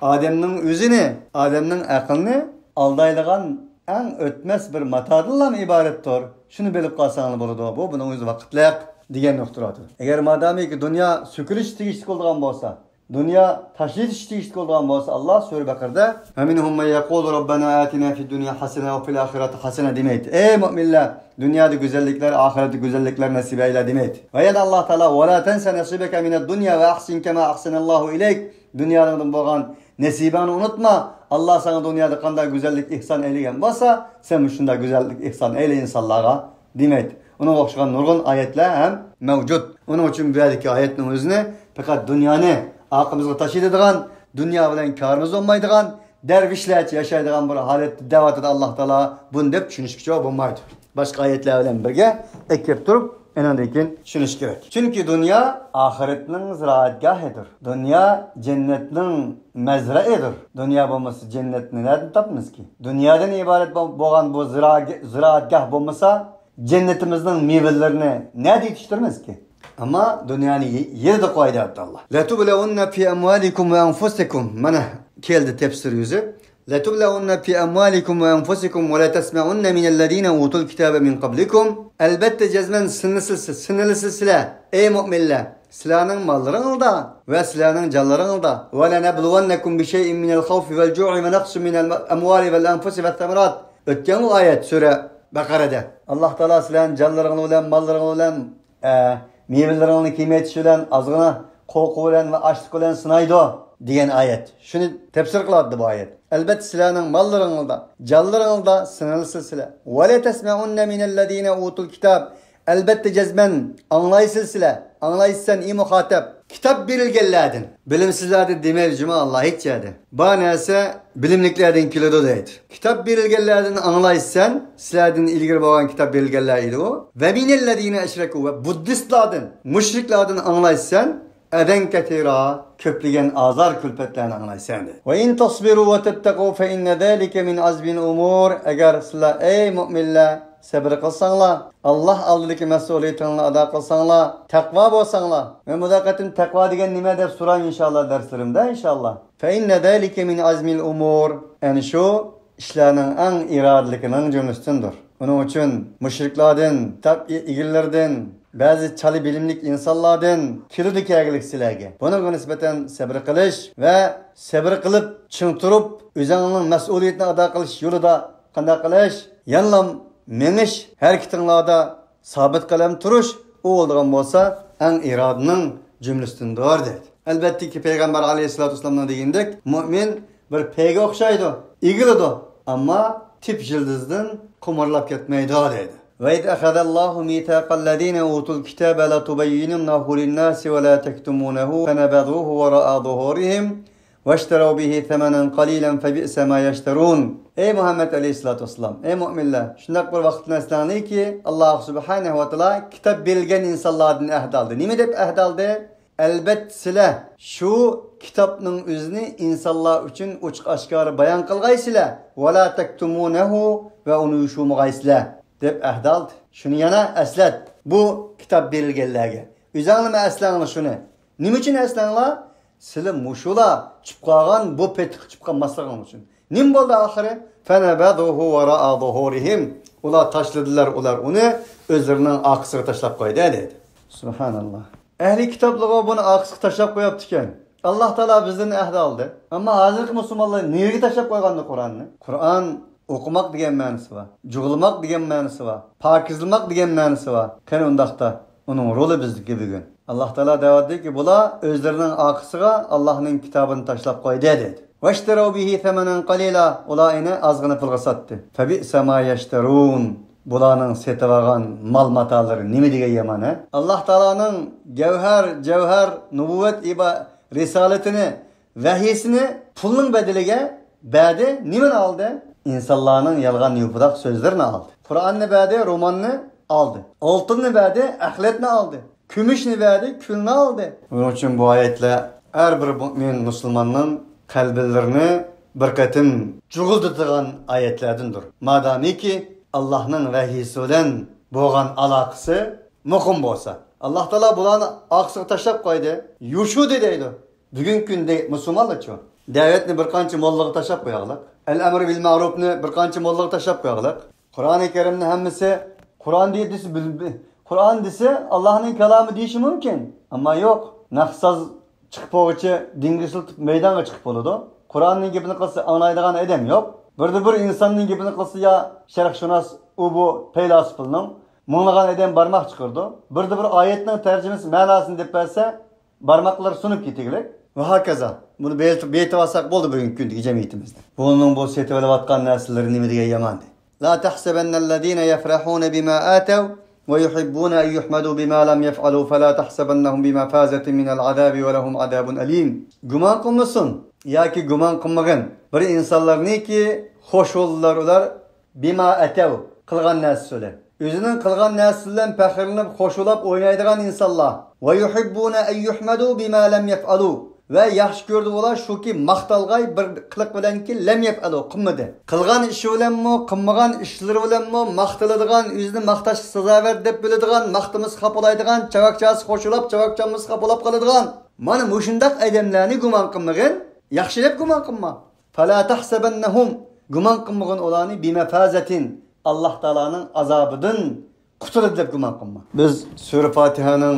ئادەمنىڭ ئۆزىنى، ئادەمنىڭ ئەقلىنى ئالدايدىغان ئەڭ ئۆتمەس بىر ماتادىنلا ئىبارەتتۇر. شۇنى بىلىپ قالساڭلار بولىدۇ. بۇ بۇنىڭ ئۆزى ۋاقىتلىق دېگەن نۇقتىدا تۇرىدۇ. ئەگەر مادامىكى دۇنيا سۆكۈلۈشكە تېگىشلىك بولىدىغان بولسا، دۇنيا تاشلىۋېتىشكە تېگىشلىك بولىدىغان بولسا، ئاللا سۈرە بەقەردە، «ومنهم من يقول ربنا آتنا في الدنيا حسنة وفي الآخرة حسنة» دېمەيدۇ. ئەي مۆمىنلەر، دۇنيادا گۈزەللىكلەر، ئاخىرەتتە گۈزەللىكلەر نېسىپ ئەيلە دېمەيدۇ. ۋە يەنە ئاللا تائالا، «ولا تنس نصيبك من الدنيا وأحسن كما أحسن الله إليك» دۇنيادىن بولغان نېسىبەڭنى ئۇنتۇما. ئاللا ساڭا دۇنيادا قانداق گۈزەللىك ئېھسان ئەيلىگەن بولسا، سەن شۇنداق گۈزەللىك ئېھسان ئەيلە ئىنسانلارغا دېمەيدۇ. ئۇنىڭغا ئوخشىغان نۇرغۇن ئايەتلەر ھەم مەۋجۇت. ئۇنىڭ ئۈچۈن بۇ يەردىكى ئايەتنىڭ ئۆزىنى پەقەت دۇنيانى، ئارقىمىزغا تاشلىۋېتىدىغان، دۇنيا بىلەن كارىمىز بولمايدىغان، دەرۋىشلەرچە ياشايدىغان بىر ھالەتتە دەۋاتىدۇ ئاللا تائالا، بۇنى دەپ چۈشىنىشكە بولمايدۇ. باشقا ئايەتلەر بىلەن بىرگە ئەكىرىپ تۇرۇپ، ئېنىڭدىن كېيىن چۈشىنىش كېرەك. چۈنكى دۇنيا ئاخىرەتنىڭ زىرائەتگاھىدۇر. دۇنيا جەننەتنىڭ مەزرەئىدۇر. دۇنيا بولمىسا جەننەتنى نەدىن تاپىمىزكى؟ دۇنيادىن ئىبارەت بول-، بولغان بۇ زىرا-، زىرائەتگاھ بولمىسا، جەننىتىمىزنىڭ مېۋىلىرىنى نەدە يېتىشتۈرىمىزكى؟ ئەمما دۇنيانى يې-، يېرىدە قوي دەپتۇ ئاللا. لتبلون في أموالكم وأنفسكم. مانا كەلدى تەپسىر يۈزى. لتبلون في أموالكم وأنفسكم ولتسمعن من الذين أوتوا الكتاب من قبلكم. ئەلبەتتە جەزمەن سىنىلىسىز، سىنىلىسىز سىلەر، ئەي مۆمىنلەر. سىلەرنىڭ ماللىرىڭلاردا ۋە سىلەرنىڭ جانلىرىڭلاردا. ولنبلونكم بشيء من الخوف والجوع ونقص من الأموال والأنفس والثمرات. ئۆتكەن ئۇ ئايەت سۈرە بەقەرەدە. ئاللا تائالا سىلەرنىڭ جانلىرىڭلار بىلەن، ماللىرىڭلار بىلەن، ئە، مېۋىلىرىڭنى كېمەيتىش بىلەن، ئازغىنا قورقۇ بىلەن ۋە ئاچلىق بىلەن سىنايدۇ دېگەن ئايەت. شۇنى تەپسىر قىلاتتى بۇ ئايەت. ئەلبەتتە سىلەرنىڭ ماللىرىڭلاردا، جانلىرىڭلاردا سىنىلىسىز سىلەر. ولتسمعن من الذين أوتوا الكتاب. ئەلبەتتە جەزمەن ئاڭلايسىز سىلەر. ئاڭلايسەن، ئى مۇخاتەب. كىتاب بېرىلگەنلەردىن. بىلىمسىزلەردىن دېمەيدۇ جۇمۇ ئاللا ھېچ يەردە. بار نەرسە بىلىملىكلەردىن كېلىدۇ دەيدۇ. كىتاب بېرىلگەنلەردىن ئاڭلايسەن، سىلەردىن ئىلگىرى بولغان كىتاب بېرىلگەنلەر ئىدى ئۇ. ومن الذين أشركوا، ۋە بۇددىستلاردىن، مۇشرىكلاردىن ئاڭلايسەن، أذى كثيرا، كۆپلىگەن ئازار كۈلپەتلەرنى ئاڭلايسەن دەيدۇ. وإن تصبروا وتتقوا فإن ذلك من عزم الأمور. ئەگەر سىلەر، ئەي مۆمىنلەر، سەبرى قىلساڭلار، ئاللا ئالدىدىكى مەسئۇلىيىتىڭلارنى ئادا قىلساڭلار، تەقۋا بولساڭلار. مەن بۇ قېتىم تەقۋا دېگەن نېمە دەپ سوراي ئىنشاللا دەرسلىرىمدە ئىنشاللا. فإن ذلك من عزم الأمور. ئەنە شۇ ئىشلارنىڭ ئەڭ ئىرادىلىكىنىڭ جۈملىسىدىندۇر. ئۇنىڭ ئۈچۈن مۇشرىكلاردىن، كىتاب ئىگىلىرىدىن، بەزى چالا بىلىملىك ئىنسانلاردىن كېلىدۇ كەلگۈلۈك سىلەرگە. بۇنىڭغا نىسبەتەن سەبرى قىلىش ۋە سەبرى قىلىپ، چىڭ تۇرۇپ، ئۆزۈڭنىڭ مەسئۇلىيىتىنى ئادا قىلىش يولىدا قانداق قىلىش؟ يەنىلا مېڭىش، ھەرىكىتىڭلاردا سابىت قەدەم تۇرۇش، ئۇ بولىدىغان بولسا، ئەڭ ئىرادىنىڭ جۈملىسىدىندۇر، دەيدۇ. ئەلبەتتىكى، پەيغەمبەر ئەلەيھىسسالاتۇ ۋەسسالامنىڭ دېگىنىدەك، مۆمىن بىر پەيگە ئوخشايدۇ، ئېگىلىدۇ، ئەمما تىپ يىلدىزدىن قۇمۇرلاپ كەتمەيدۇ، دەيدۇ. وإذ أخذ الله ميثاق الذين أوتوا الكتاب لتبيننه للناس ولا تكتمونه فنبذوه وراء ظهورهم واشتروا به ثمنا قليلا فبئس ما يشترون. ئەي مۇھەممەد ئەلەيھىسسالاتۇ ۋەسسالام، ئەي مۆمىنلەر، شۇنداق بىر ۋاقىتنى ئەسلەڭلاركى، ئاللا سۇبھانەھۇ ۋە تائالا كىتاب بېرىلگەن ئىنسانلاردىن ئەھد ئالدى. نېمە دەپ ئەھد ئالدى؟ ئەلبەتتە سىلەر شۇ كىتابنىڭ ئۆزىنى ئىنسانلار ئۈچۈن ئوچۇق ئاشكارا بايان قىلغايسىلەر. ولا تكتمونه، ۋە ئۇنى يوشۇرمىغايسىلەر، دەپ ئەھد ئالدى. شۇنى يەنە ئەسلەت، بۇ كىتاب بېرىلگەنلەرگە. ئۆزۈڭلارمۇ ئەسلەڭلار شۇنى. نېمە ئۈچۈن ئەسلەڭلار؟ سىلەر مۇشۇلار چۈشۈپ قالغان بۇ پېتىققا چۈشۈپ قالماسلىقىڭ ئۈچۈن. نېمە بولدى ئاخىرى؟ فنبذوه وراء ظهورهم. ئۇلار تاشلىدىلار، ئۇلار ئۇنى ئۆزلىرىنىڭ ئارقىسىغا تاشلاپ قويدى، دەيدۇ. سۇبھاناللا. ئەھلى كىتابلارغا بۇنى ئارقىسىغا تاشلاپ قويۇپتىكەن. ئاللا تائالا بىزدىن ئەھد ئالدى. ئەمما ھازىرقى مۇسۇلمانلار نېرىگە تاشلاپ قويغاندا قۇرئاننى؟ قۇرئان ئوقۇماق دېگەن مەنىسى بار. جۇغلىماق دېگەن مەنىسى بار. پاكىزلىماق دېگەن مەنىسى بار. قېنى ئۇنداقتا، ئۇنىڭ رولى بىزدىكى بۈگۈن. ئاللا تائالا دەۋاتىدۇكى، بۇلار ئۆزلىرىنىڭ ئارقىسىغا ئاللانىڭ كىتابىنى تاشلاپ قويدى، دەيدۇ. واشتروا به ثمنا قليلا، ئۇلار ئۇنى ئازغىنە پۇلغا ساتتى. فبئس ما يشترون، بۇلارنىڭ سېتىۋالغان مال-ماتالىرى نېمە دېگەن يامان، ھە؟ ئاللا تائالانىڭ گەۋھەر، جەۋھەر، نۇبۇۋۋەت ئىبا-، رىسالىتىنى، ۋەھىيسىنى پۇلنىڭ بەدىلىگە بەردى. نېمىنى ئالدى؟ ئىنسانلارنىڭ يالغان يوپىلاق سۆزلىرىنى ئالدى. قۇرئاننى بەردى، روماننى ئالدى. ئالتۇننى بەردى، ئەخلەتنى ئالدى. كۈمۈشنى بەردى، كۈلنى ئالدى. بۇنىڭ ئۈچۈن بۇ ئايەتلەر ھەر بىر مۆمىن مۇسۇلماننىڭ قەلبلىرىنى بىر قېتىم جۇغۇلدىتىدىغان ئايەتلەردىندۇر. مادامىكى، ئاللانىڭ ۋەھىيسى بىلەن بولغان ئالاقىسى مۇقىم بولسا. ئاللا تائالا بۇلارنى ئارقىسىغا تاشلاپ قويدى. يوشۇردى دەيدۇ. بۈگۈنكى كۈندە مۇسۇلمانلارچۇ؟ دەۋەتنى بىر قانچە موللىغا تاشلاپ قوياغلىق. ئەل ئەمرى بىل مەرۇپنى بىر قانچە موللىغا تاشلاپ قوياغلىق. قۇرئانى كەرىمنى ھەممىسى قۇرئان دېيىدۇ دېسە، بىل-، بىل-، قۇرئان دېسە، ئاللانىڭ كالامى دېيىشى مۇمكىن. ئەمما يوق، نەقىش ساز چىقىپ بولغۇچە دىڭگىسلىتىپ مەيدانغا چىقىپ بولىدۇ. قۇرئاننىڭ گېپىنى قىلسا ئاڭلايدىغان ئادەم يوق. بىردە بىر ئىنساننىڭ گېپىنى قىلسا يا شەرقشۇناس، ئۇ بۇ پەيلاسوپلارنىڭ مۇڭلىغان ئادەم بارماق چىقىرىدۇ. بىردە بىر ئايەتنىڭ تەرجىمىسى، مەناسىنى دەپ بەرسە، بارماقلار سۇنۇپ كېتىگلىك. ۋە ھاكازا. بۇنى بېيىتىپ، بېيىتىۋالساق بولدى بۈگۈنكى كۈندىكى جەمئىيىتىمىزدە. بۇنىڭ بۇ سېتىۋېلىۋاتقان نەرسىلىرى نېمە دېگەن يامان دەيدۇ. لا تحسبن الذين يفرحون بما آتوا ويحبون أن يحمدوا بما لم يفعلوا فلا تحسبنهم بمفازة من العذاب ولهم عذاب أليم. گۇمان قىلمىسۇن ياكى گۇمان قىلمىغىن بىر ئىنسانلارنىكى، خوش بولدىلار ئۇلار، بىما ئەتەۋ، قىلغان نەرسىسى بىلەن. ئۆزىنىڭ قىلغان نەرسىسى بىلەن پەخىرلىنىپ، خوشۇلاپ ئوينايدىغان ئىنسانلار. ۋە يۇھىببۇنە ئەن يۇھمەدۇ بىما لەم يەفئەلۇ. ۋە ياخشى كۆرىدۇ ئۇلار شۇكى، ماختالغاي بىر قىلىق بىلەنكى، لەم يەفئەلۇ، قىلمىدى. قىلغان ئىشى بىلەنمۇ، قىلمىغان ئىشلىرى بىلەنمۇ ماختىلىدىغان، ئۆزىنى ماختاشقا سازاۋەر دەپ بىلىدىغان، ماختىمىسا خاپا بولايدىغان، چاۋاك چاۋسا خوشۇلاپ، چاۋاك چالمىسا خاپا بولۇپ قالىدىغان. مانا مۇشۇنداق ئادەملەرنى گۇمان قىلمىغىن، ياخشى دەپ گۇمان قىلما. فلا تحسبنهم، گۇمان قىلمىغىن ئۇلارنى، بمفازة، ئاللاھ تائالانىڭ ئازابىدىن قۇتۇلدى دەپ گۇمان قىلما. بىز سۈرە فاتىھەنىڭ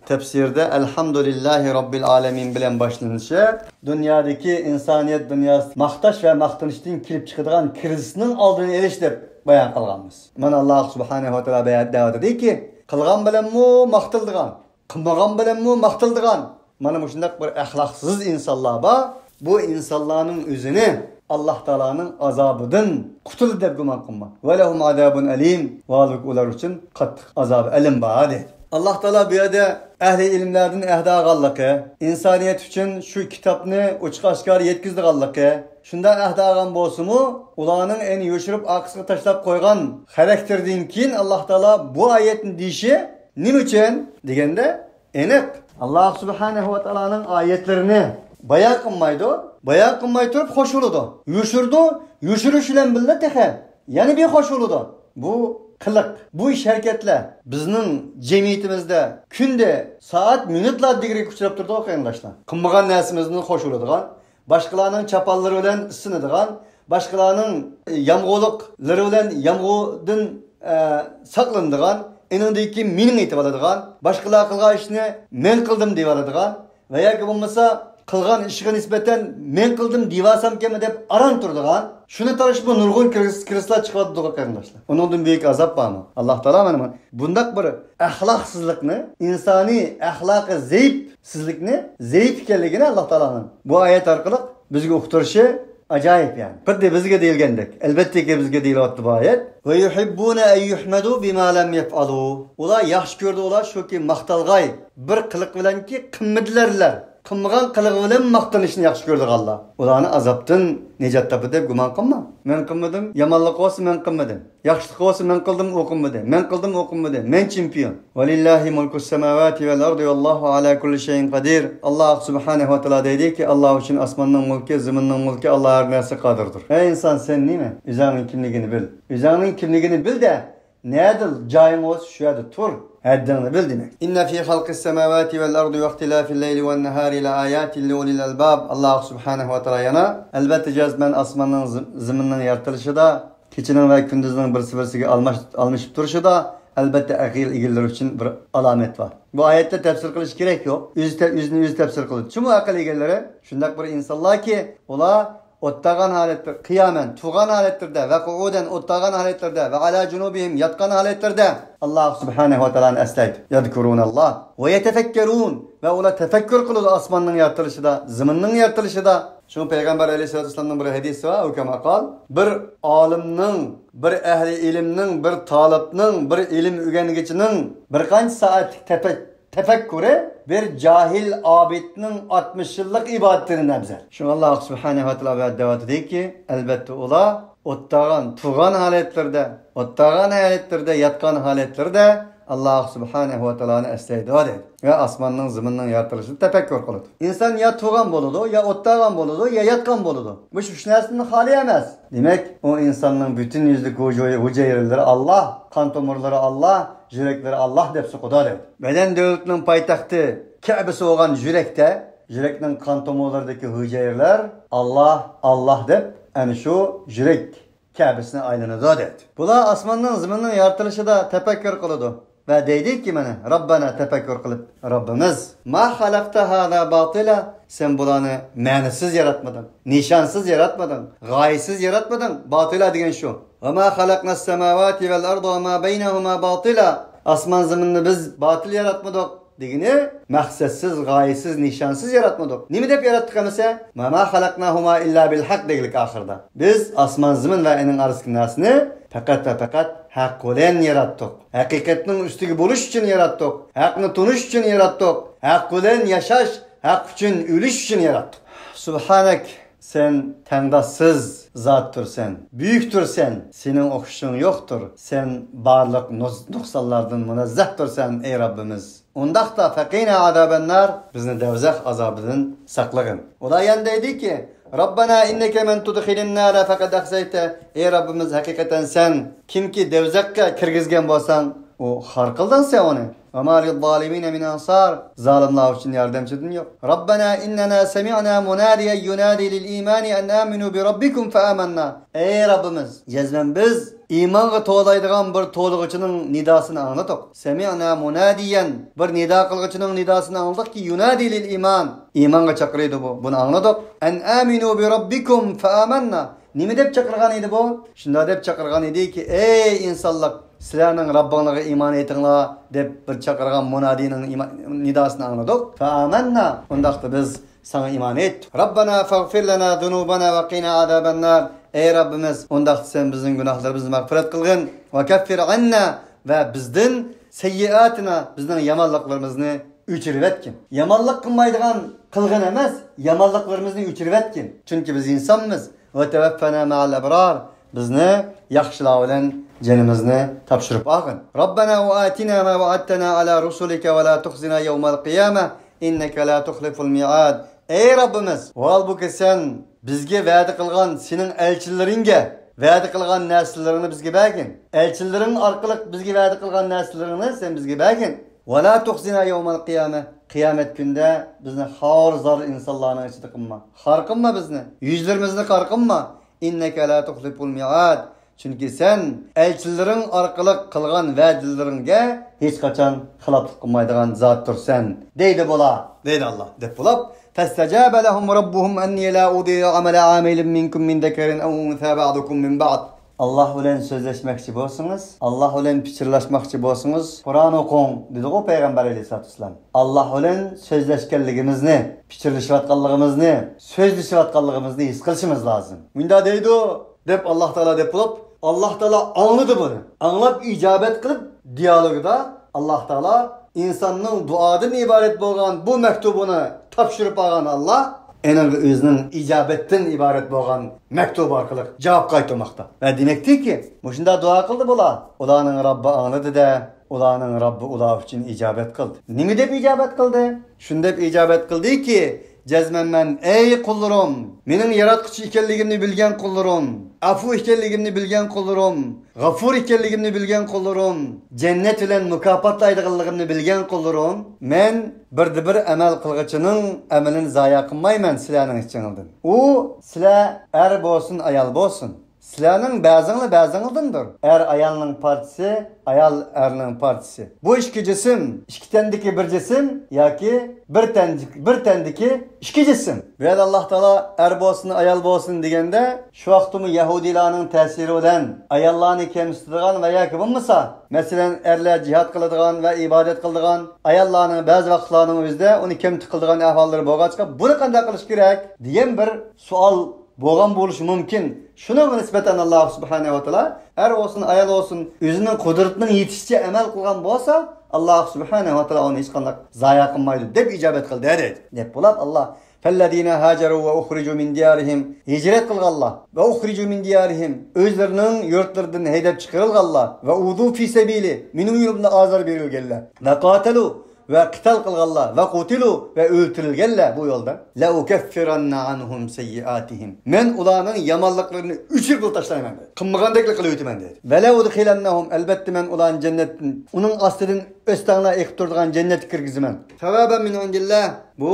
تەپسىرىدە ئەلھەمدۇلىللاھى راببىل ئالەمىن بىلەن باشلىنىشى، دۇنيادىكى ئىنسانىيەت دۇنياسى ماختاش ۋە ماختىنىشتىن كېلىپ چىقىدىغان كىرىزىسنىڭ ئالدىنى ئېلىش دەپ بايان قىلغانمىز. مانا ئاللاھ سۇبھانەھۇ ۋە تائالا بۇ يەردە دەۋاتىدۇكى، قىلغان بىلەنمۇ ماختىلىدىغان، قىلمىغان بىلەنمۇ ماختىلىدىغان. مانا مۇشۇنداق بىر ئەخلاقسىز ئىنسانلار بار. بۇ ئىنسانلارنىڭ ئۆزىنى ئاللاھ تائالانىڭ ئازابىدىن قۇتۇلدى دەپ گۇمان قىلما. ۋە لەھۇم ئازابۇن ئەلىم. ۋە ھالبۇكى ئۇلار ئۈچۈن قاتتىق ئازابى ئەلىم بار، دەيدۇ. ئاللاھ تائالا بۇ يەردە ئەھلى ئىلىملەردىن ئەھدە ئالغانلىقى، ئىنسانىيەت ئۈچۈن شۇ كىتابنى ئوچۇق ئاشكارا يەتكۈزىدىغانلىقى، شۇنداق ئەھدە ئالغان بولسىمۇ، ئۇلارنىڭ ئەنە يوشۇرۇپ ئارقىسىغا تاشلاپ قويغان خاراكتېرىدىن كېيىن ئاللاھ تائالا بۇ ئايەتنى دېيىشى نېمە ئۈچۈن دېگەندە، ئېنىق. ئاللاھ سۇبھانەھۇ ۋە تائالانىڭ ئايەتلىرىنى بايان قىلمايدۇ. بايان قىلماي تۇرۇپ خوش بولىدۇ. يوشۇرىدۇ. يوشۇرۇش بىلەن بىللە تېخى يەنە بىر خوش بولىدۇ. بۇ قىلىق، بۇ ئىش-ھەرىكەتلەر بىزنىڭ جەمئىيىتىمىزدە كۈندە سائەت، مىنۇتلار دېگۈدەك ئۇچراپ تۇرىدۇ، قېرىنداشلار. قىلمىغان نەرسىمىزدىن خوش بولىدىغان، باشقىلارنىڭ چاپانلىرى بىلەن ئىسسىنىدىغان، باشقىلارنىڭ يامغۇرلۇقلىرى بىلەن يامغۇردىن، ئە، ساقلىنىدىغان، ئېنىڭدىن كېيىن مېنىڭ ئېيتىۋالىدىغان، باشقىلار قىلغان ئىشنى مەن قىلدىم دېيىۋالىدىغان ۋە ياكى بولمىسا قىلغان ئىشىغا نىسبەتەن مەن قىلدىم دېيىۋالسامكەنمۇ دەپ ئاران تۇرىدىغان، شۇنى تارتىشىپمۇ نۇرغۇن كىرىس-، كىرىسلار چىقىۋاتىدۇ، قېرىنداشلار. ئۇنىڭدىن بۈيۈك ئازاب بارمۇ؟ ئاللاھ تائالا مانا بۇنداق بىر ئەخلاقسىزلىقنى، ئىنسانىي ئەخلاقى زەئىپسىزلىكنى، زەئىپ ئىكەنلىكىنى ئاللاھ تائالانىڭ بۇ ئايەت ئارقىلىق بىزگە ئۇقتۇرۇشى ئاجايىپ، يەنى. خۇددى بىزگە دېيىلگەندەك، ئەلۋەتتىكى بىزگە دېيىلىۋاتىدۇ بۇ ئايەت. ۋە يۇھىببۇنە ئەن يۇھمەدۇ بىما لەم يەفئەلۇ. ئۇلار ياخشى كۆرىدۇ، ئۇلار شۇكى، ماختالغاي بىر قىلىق بىلەنكى قىلمىدىلەرلەر. قىلمىغان قىلىقى بىلەن ماختىنىشنى ياخشى كۆرىدىغانلار. ئۇلارنى ئازابتىن نىجات تاپىدۇ دەپ گۇمان قىلما. مەن قىلمىدىم، يامانلىق بولسا مەن قىلمىدىم. ياخشىلىق بولسا مەن قىلدىم، ئۇ قىلمىدى. مەن قىلدىم، ئۇ قىلمىدى. مەن چېمپىيون. ۋەلىللاھى مۇلكۇس سەماۋاتى ۋەل ئەردى ۋەللاھۇ ئەلا كۇللى شەيئىن قەدىر. ئاللاھ سۇبھانەھۇ ۋە تائالا دەيدىكى، ئاللاھ ئۈچۈن ئاسماننىڭ مۇلكى، زېمىننىڭ مۇلكى، ئاللاھ ھەر نەرسىگە قادىردۇر. ئەي ئىنسان، سەن نېمە؟ ئۆزۈڭنىڭ كىملىكىنى بىل. ئۆزۈڭنىڭ كىملىكىنى بىل-دە، نەدە جايىڭ بولسا، شۇ يەردە تۇر. ھەددىڭنى بىل دېمەك. إن في خلق السماوات والأرض واختلاف الليل والنهار لآيات لأولي الألباب. ئاللاھ سۇبھانەھۇ ۋە تائالا يەنە، ئەلۋەتتە، جەزمەن ئاسماننىڭ، زېم-، زېمىننىڭ يارىتىلىشىدا، كېچىنىڭ ۋە كۈندۈزنىڭ بىرسى بىرسىگە ئالماش-، ئالمىشىپ تۇرۇشىدا، ئەلۋەتتە، ئەقىل ئىگىلىرى ئۈچۈن بىر ئالامەت بار. بۇ ئايەتتە تەپسىر قىلىش كېرەك يوق. ئۆزى تە-، ئۆزىنى ئۆزى تەپسىر قىلىدۇ. شۇمۇ ئەقىل ئىگىلىرى شۇنداق بىر ئىنسانلاركى، ئۇلار ئولتۇرغان ھالەتتە، قىيامەن، تۇرغان ھالەتلىرىدە، ۋە قۇئۇدەن، ئولتۇرغان ھالەتلىرىدە، ۋە ئالا جۇنۇبىھىم، ياتقان ھالەتلىرىدە ئاللاھ سۇبھانەھۇ ۋە تائالانى ئەسلەيدۇ. يەزكۇرۇنەللاھ ۋە يەتەفەككەرۇن، ۋە ئۇلار تەپەككۇر قىلىدۇ ئاسماننىڭ يارىتىلىشىدا، زېمىننىڭ يارىتىلىشىدا. شۇڭا پەيغەمبەر ئەلەيھىسسالاتۇ ۋەسسالامنىڭ بىر ھەدىسى بار، ئەۋ كەما قال، بىر ئالىمنىڭ، بىر ئەھلى ئىلىمنىڭ، بىر تالىپنىڭ، بىر ئىلىم ئۆگەنگۈچىنىڭ بىر قانچە سائەتلىك تەپەك-، تەپەككۇرى بىر جاھىل ئابىدنىڭ ئاتمىش يىللىق ئىبادىتىدىن ئەۋزەل. شۇڭا ئاللاھ سۇبھانەھۇ ۋە تائالا بۇ يەردە دەۋاتىدۇكى، ئەلۋەتتە ئۇلار ئولتۇرغان، تۇرغان ھالەتلىرىدە، ئولتۇرغان ھالەتلىرىدە، ياتقان ھالەتلىرىدە ئاللاھ سۇبھانەھۇ ۋە تائالانى ئەسلەيدۇ، دەيدۇ. ۋە ئاسماننىڭ، زېمىننىڭ يارىتىلىشىدا تەپەككۇر قىلىدۇ. ئىنسان يا تۇرغان بولىدۇ، يا ئولتۇرغان بولىدۇ، يا ياتقان بولىدۇ. مۇشۇ ئۈچ نەرسىدىن خالىي ئەمەس. دېمەك، ئۇ ئىنساننىڭ پۈتۈن يۈزلۈك ھۇجۇ-، ھۈجەيرىلىرى ئاللاھ، قان تومۇرلىرى ئاللاھ، يۈرەكلىرى ئاللاھ دەپ سوقىدۇ، دەيدۇ. بەدەن دۆلىتىنىڭ پايتەختى كەبىسى بولغان يۈرەكتە، يۈرەكنىڭ قان تومۇرلىرىدىكى ھۈجەيرىلەر ئاللاھ، ئاللاھ دەپ، ئەنە شۇ يۈرەك كەبىسىنى ئايلىنىدۇ، دەيدۇ. بۇلار ئاسماننىڭ، زېمىننىڭ يارىتىلىشىدا تەپەككۇر قىلىدۇ. ۋە دەيدىكى مانا، رەببەنا، تەپەككۇر قىلىپ، رەببىمىز، ما خەلەقتە ھازا باتىلا، سەن بۇلارنى مەنىسىز ياراتمىدىڭ، نىشانسىز ياراتمىدىڭ، غايىسىز ياراتمىدىڭ. باتىلا دېگەن شۇ. ۋە ما خەلەقنەس سەماۋاتى ۋەل ئەرزە ۋە ما بەينەھۇما باتىلا. ئاسمان زېمىننى بىز باتىل ياراتمىدۇق دېگىنى، مەقسەتسىز، غايىسىز، نىشانسىز ياراتمىدۇق. نېمە دەپ ياراتتۇق ئەمىسە؟ ۋە ما خەلەقنەھۇما ئىللا بىل ھەق دېگۈلۈك ئاخىرىدا. بىز ئاسمان زېمىن ۋە ئېنىڭ ئارىسىدىكى نەرسىنى پەقەت ۋە پەقەت ھەق بىلەن ياراتتۇق. ھەقىقەتنىڭ ئۈستىگە بولۇش ئۈچۈن ياراتتۇق. ھەقنى تونۇش ئۈچۈن ياراتتۇق. ھەق بىلەن ياشاش، ھەق ئۈچۈن ئۆلۈش ئۈچۈن ياراتتۇق. سۇبھانەك، سەن تەڭداشسىز زاتتۇرسەن، بۈيۈكتۇرسەن، سېنىڭ ئوخشىشىڭ يوقتۇر. سەن بارلىق نۇز-، نۇقسانلاردىن مۇنەززەھتۇرسەن، ئەي رەببىمىز. ئۇنداقتا فەقىنا ئازابەننار، بىزنى دەۋزەخ ئازابىدىن ساقلىغىن. ئۇلار يەنە دەيدىكى، رەببەنا ئىننەكە مەن تۇدخىلىن نارە فەقەد ئەخزەيتە. ئەي رەببىمىز، ھەقىقەتەن سەن كىمكى دەۋزەخكە كىرگۈزگەن بولساڭ، ئۇ خار قىلدىڭ سەن ئۇنى. ۋە ما لىززالىمىنە مىن ئەنسار. زالىملار ئۈچۈن ياردەمچىدىن يوق. رەببەنا ئىننەنا سەمىئنا مۇنادىيەن يۇنادى لىل ئىمانى ئەن ئامىنۇ بىرەببىكۇم فەئامەننا. ئەي رەببىمىز، جەزمەن بىز ئىمانغا توۋلايدىغان بىر توۋلىغۇچىنىڭ نىداسىنى ئاڭلىدۇق. سەمىئنا مۇنادىيەن، بىر نىدا قىلغۇچىنىڭ نىداسىنى ئاڭلىدۇقكى، يۇنادى لىل ئىمان، ئىمانغا چاقىرىدۇ بۇ. بۇنى ئاڭلىدۇق. ئەن ئامىنۇ بىرەببىكۇم فەئامەننا. نېمە دەپ چاقىرغان ئىدى بۇ؟ شۇنداق دەپ چاقىرغان ئىدىكى، ئەي ئىنسانلار، سىلەرنىڭ رەببىڭلارغا ئىمان ئېيتىڭلار دەپ بىر چاقىرغان مۇنادىنىڭ ئىما-، نىداسىنى ئاڭلىدۇق. فەئامەننا. ئۇنداقتا بىز ساڭا ئىمان ئېيتتۇق. رەببەنا فەغفىر لەنا زۇنۇبەنا ۋە قىنا ئازابەننار. ئەي رەببىمىز، ئۇنداقتا سەن بىزنىڭ گۇناھلىرىمىزنى مەغپىرەت قىلغىن. ۋە كەففىر ئەننا، ۋە بىزدىن سەييىئاتىنا، بىزنىڭ يامانلىقلىرىمىزنى ئۆچۈرۈۋەتكىن. يامانلىق قىلمايدىغان قىلغىن ئەمەس، يامانلىقلىرىمىزنى ئۆچۈرۈۋەتكىن. چۈنكى بىز ئىنسانمىز. ۋە تەۋەففەنا مەئەل ئەبرار. بىزنى ياخشىلار بىلەن جېنىمىزنى تاپشۇرۇپ ئالغىن. رەببەنا ۋە ئاتىنا ما ۋەئەدتەنا ئەلا رۇسۇلىكە ۋە لا تۇخزىنا يەۋمەل قىيامە ئىننەكە لا تۇخلىفۇل مىئاد. ئەي رەببىمىز، ھالبۇكى سەن بىزگە ۋەدە قىلغان سېنىڭ ئەلچىلىرىڭگە ۋەدە قىلغان نەرسىلىرىڭنى بىزگە بەرگىن. ئەلچىلىرىڭ ئارقىلىق بىزگە ۋەدە قىلغان نەرسىلىرىڭنى سەن بىزگە بەرگىن. ۋە لا تۇخزىنا يەۋمەل قىيامە. قىيامەت كۈنىدە بىزنى خار زار ئىنسانلارنىڭ ئىچىدە قىلما. خار قىلما بىزنى. يۈزلىرىمىزنى قارا قىلما. ئىننەكە لا تۇخلىفۇل مىئاد. چۈنكى سەن ئەلچىلىرىڭ ئارقىلىق قىلغان ۋەدىلىرىڭگە ھېچقاچان خىلاپلىق قىلمايدىغان زاتتۇرسەن، دەيدۇ بۇلار، دەيدۇ ئاللا، دەپ بولۇپ، فەستەجابە لەھۇم رەببۇھۇم ئەننى لا ئۇزىئۇ ئەمەلە ئامىلىن مىنكۇم مىن زەكەرىن ئەۋ ئۇنسا بەئدۇكۇم مىن بەئد. ئاللا بىلەن سۆزلەشمەكچى بولسىڭىز، ئاللا بىلەن پىچىرلاشماقچى بولسىڭىز، قۇرئان ئوقۇڭ، دېدىغۇ پەيغەمبەر ئەلەيھىسسالاتۇ ۋەسسالام. ئاللا بىلەن سۆزلەشكەنلىكىمىزنى، پىچىرلىشىۋاتقانلىقىمىزنى، سۆزلىشىۋاتقانلىقىمىزنى ھېس قىلىشىمىز لازىم. مۇنداق دەيدۇ، دەپ ئاللا تائالا دەپ بولۇپ، ئاللا تائالا ئاڭلىدى بۇنى. ئاڭلاپ ئىجابەت قىلىپ، دىيالوگىدا ئاللا تائالا ئىنساننىڭ دۇئادىن ئىبارەت بولغان بۇ مەكتۇبىنى تاپشۇرۇپ ئالغان ئاللا، ئېنىڭغا ئۆزىنىڭ ئىجابەتتىن ئىبارەت بولغان مەكتۇبى ئارقىلىق جاۋاب قايتۇرماقتا. ۋە دېمەكتىكى، مۇشۇنداق دۇئا قىلدى بۇلار. ئۇلارنىڭ رەببى ئاڭلىدى-دە، ئۇلارنىڭ رەببى ئۇلار ئۈچۈن ئىجابەت قىلدى. نېمە دەپ ئىجابەت قىلدى؟ شۇنداق ئىجابەت قىلدىكى، جەزمەن مەن، ئەي قۇللىرىم، مېنىڭ ياراتقۇچى ئىكەنلىكىمنى بىلگەن قۇللىرىم، ئەپۇ ئىكەنلىكىمنى بىلگەن قۇللىرىم، غەفۇر ئىكەنلىكىمنى بىلگەن قۇللىرىم، جەننەت بىلەن مۇكاپاتلايدىغانلىقىمنى بىلگەن قۇللىرىم، مەن بىردە بىر ئەمەل قىلغۇچىنىڭ ئەمىلىنى زايە قىلمايمەن سىلەرنىڭ ئىچىڭىزدىن. ئۇ سىلەر ئەر بولسۇن، ئايال بولسۇن. سىلەرنىڭ بەزىڭلار بەزىڭلاردىندۇر. ئەر ئايالنىڭ پارچىسى، ئايال ئەرنىڭ پارچىسى. بۇ ئىككى جىسىم، ئىككى تەندىكى بىر جىسىم ياكى بىر تەن، بىر تەندىكى ئىككى جىسىم. بۇ يەردە ئاللا تائالا ئەر بولسۇن، ئايال بولسۇن دېگەندە، شۇ ۋاقىتتىمۇ يەھۇدىيلارنىڭ تەسىرى بىلەن ئاياللارنى كەمسىتىدىغان ۋە ياكى بولمىسا، مەسىلەن، ئەرلەر جىھاد قىلىدىغان ۋە ئىبادەت قىلىدىغان، ئاياللارنىڭ بەزى ۋاقىتلارنىڭ ئۆزىدە ئۇنى كەمتۈك قىلىدىغان ئەھۋاللىرى بولغاچقا، بۇنى قانداق قىلىش كېرەك دېگەن بىر سوئال بولغان بولۇشى مۇمكىن. شۇنىڭغا نىسبەتەن ئاللا سۇبھانەھۇ ۋە تائالا ئەر بولسۇن، ئايال بولسۇن، ئۆزىنىڭ قۇدرىتىنىڭ يېتىشىچە ئەمەل قىلغان بولسا، ئاللا سۇبھانەھۇ ۋە تائالا ئۇنى ھېچقانداق زايە قىلمايدۇ دەپ ئىجابەت قىلدى، دەيدۇ. دەپ بولۇپ ئاللا، فەللەزىنە ھاجەرۇ ۋە ئۇخرىجۇ مىن دىيارىھىم، ھىجرەت قىلغانلار، ۋە ئۇخرىجۇ مىن دىيارىھىم، ئۆزلىرىنىڭ يۇرتلىرىدىن ھەيدەپ چىقىرىلغانلار، ۋە ئۇزۇ فى سەبىلى، مېنىڭ يولۇمدا ئازار بېرىلگەنلەر، ۋە قاتەلۇ، ۋە قىتال قىلغانلار، ۋە قۇتىلۇ، ۋە ئۆلتۈرۈلگەنلەر بۇ يولدا. لەئۇكەففىرەننە ئەنھۇم سەييىئاتىھىم. مەن ئۇلارنىڭ يامانلىقلىرىنى ئۆچۈرۈپ تاشلايمەن دەيدۇ. قىلمىغاندەكلا قىلىۋېتىمەن دەيدۇ. ۋەلەئۇدخىلەننەھۇم، ئەلبەتتە مەن ئۇلارنى جەننەتتىن، ئۇنىڭ ئاستىدىن ئۆستەڭلار ئېقىپ تۇرىدىغان جەننەتكە كىرگۈزىمەن. سەۋەبەن مىن ئىندىللا. بۇ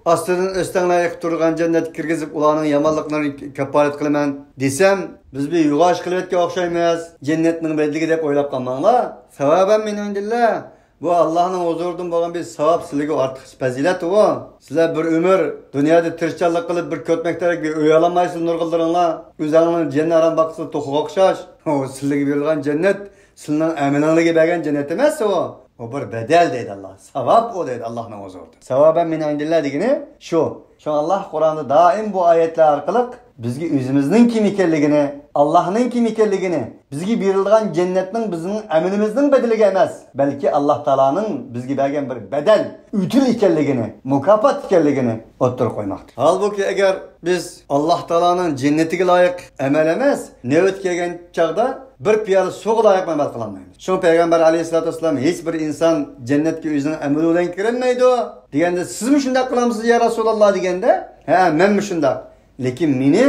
ئاستىدىن ئۆستەڭلەر ئېقىپ تۇرىدىغان جەننەتكە كىرگۈزۈپ، ئۇلارنىڭ يامانلىقلىرىنى كاپپارەت قىلىمەن دېسەم، بىز بىر يوغان ئىش قىلىۋەتكەن ئوخشايمىز. جەننەتنىڭ بەدىلىگە دەپ ئويلاپ قالماڭلار. ساۋابەن مىن ئىندىللا. بۇ ئاللاھنىڭ ھۇزۇرىدىن بولغان بىر ساۋاب، سىلىگە ئارتۇق پەزىلەت ئۇ. سىلەر بىر ئۆمۈر دۇنيادا تىرىشچانلىق قىلىپ، بىر كۆتمەكتەك بىر ئۆي ئالالمايسىلەر نۇرغۇنلىرىڭلار. ئۆزۈڭلارنىڭ جەننەت ھارام باققىسىلەر توخۇغا ئوخشاش. ئۇ سىلەرگە بېرىلغان جەننەت سىلىنىڭ ئەمىلىڭلارغا بەرگەن جەننەت ئەمەس ئۇ. ئۇ بىر بەدەل دەيدۇ ئاللا. ساۋاب ئۇ دەيدۇ ئاللانىڭ ھۇزۇرىدا. ساۋابەن مىن ئىندىللا دېگىنى شۇ. شۇڭا ئاللا قۇرئاندا دائىم بۇ ئايەتلەر ئارقىلىق بىزگە ئۆزىمىزنىڭ كىم ئىكەنلىكىنى، ئاللانىڭ كىم ئىكەنلىكىنى، بىزگە بېرىلىدىغان جەننەتنىڭ بىزنىڭ ئەمىلىمىزنىڭ بەدىلىگە ئەمەس، بەلكى ئاللا تائالانىڭ بىزگە بەرگەن بىر بەدەل، ئۆتۈل ئىكەنلىكىنى، مۇكاپات ئىكەنلىكىنى ئوتتۇرىغا قويماقتا. ھالبۇكى، ئەگەر بىز ئاللا تائالانىڭ جەننىتىگە لايىق ئەمەل ئەمەس، نۆۋىتى كەلگەن چاغدا بىر پىيالە سۇغا لايىق ئەمەل قىلالمايمىز. شۇڭا پەيغەمبەر ئەلەيھىسسالاتۇ ۋەسسالام، ھېچ بىر ئىنسان جەننەتكە ئۆزىنىڭ ئەمىلى بىلەن كىرەلمەيدۇ دېگەندە، سىزمۇ شۇنداق قىلامسىز يا رەسۇلاللا دېگەندە، ھە، مەنمۇ شۇنداق. لېكىن مېنى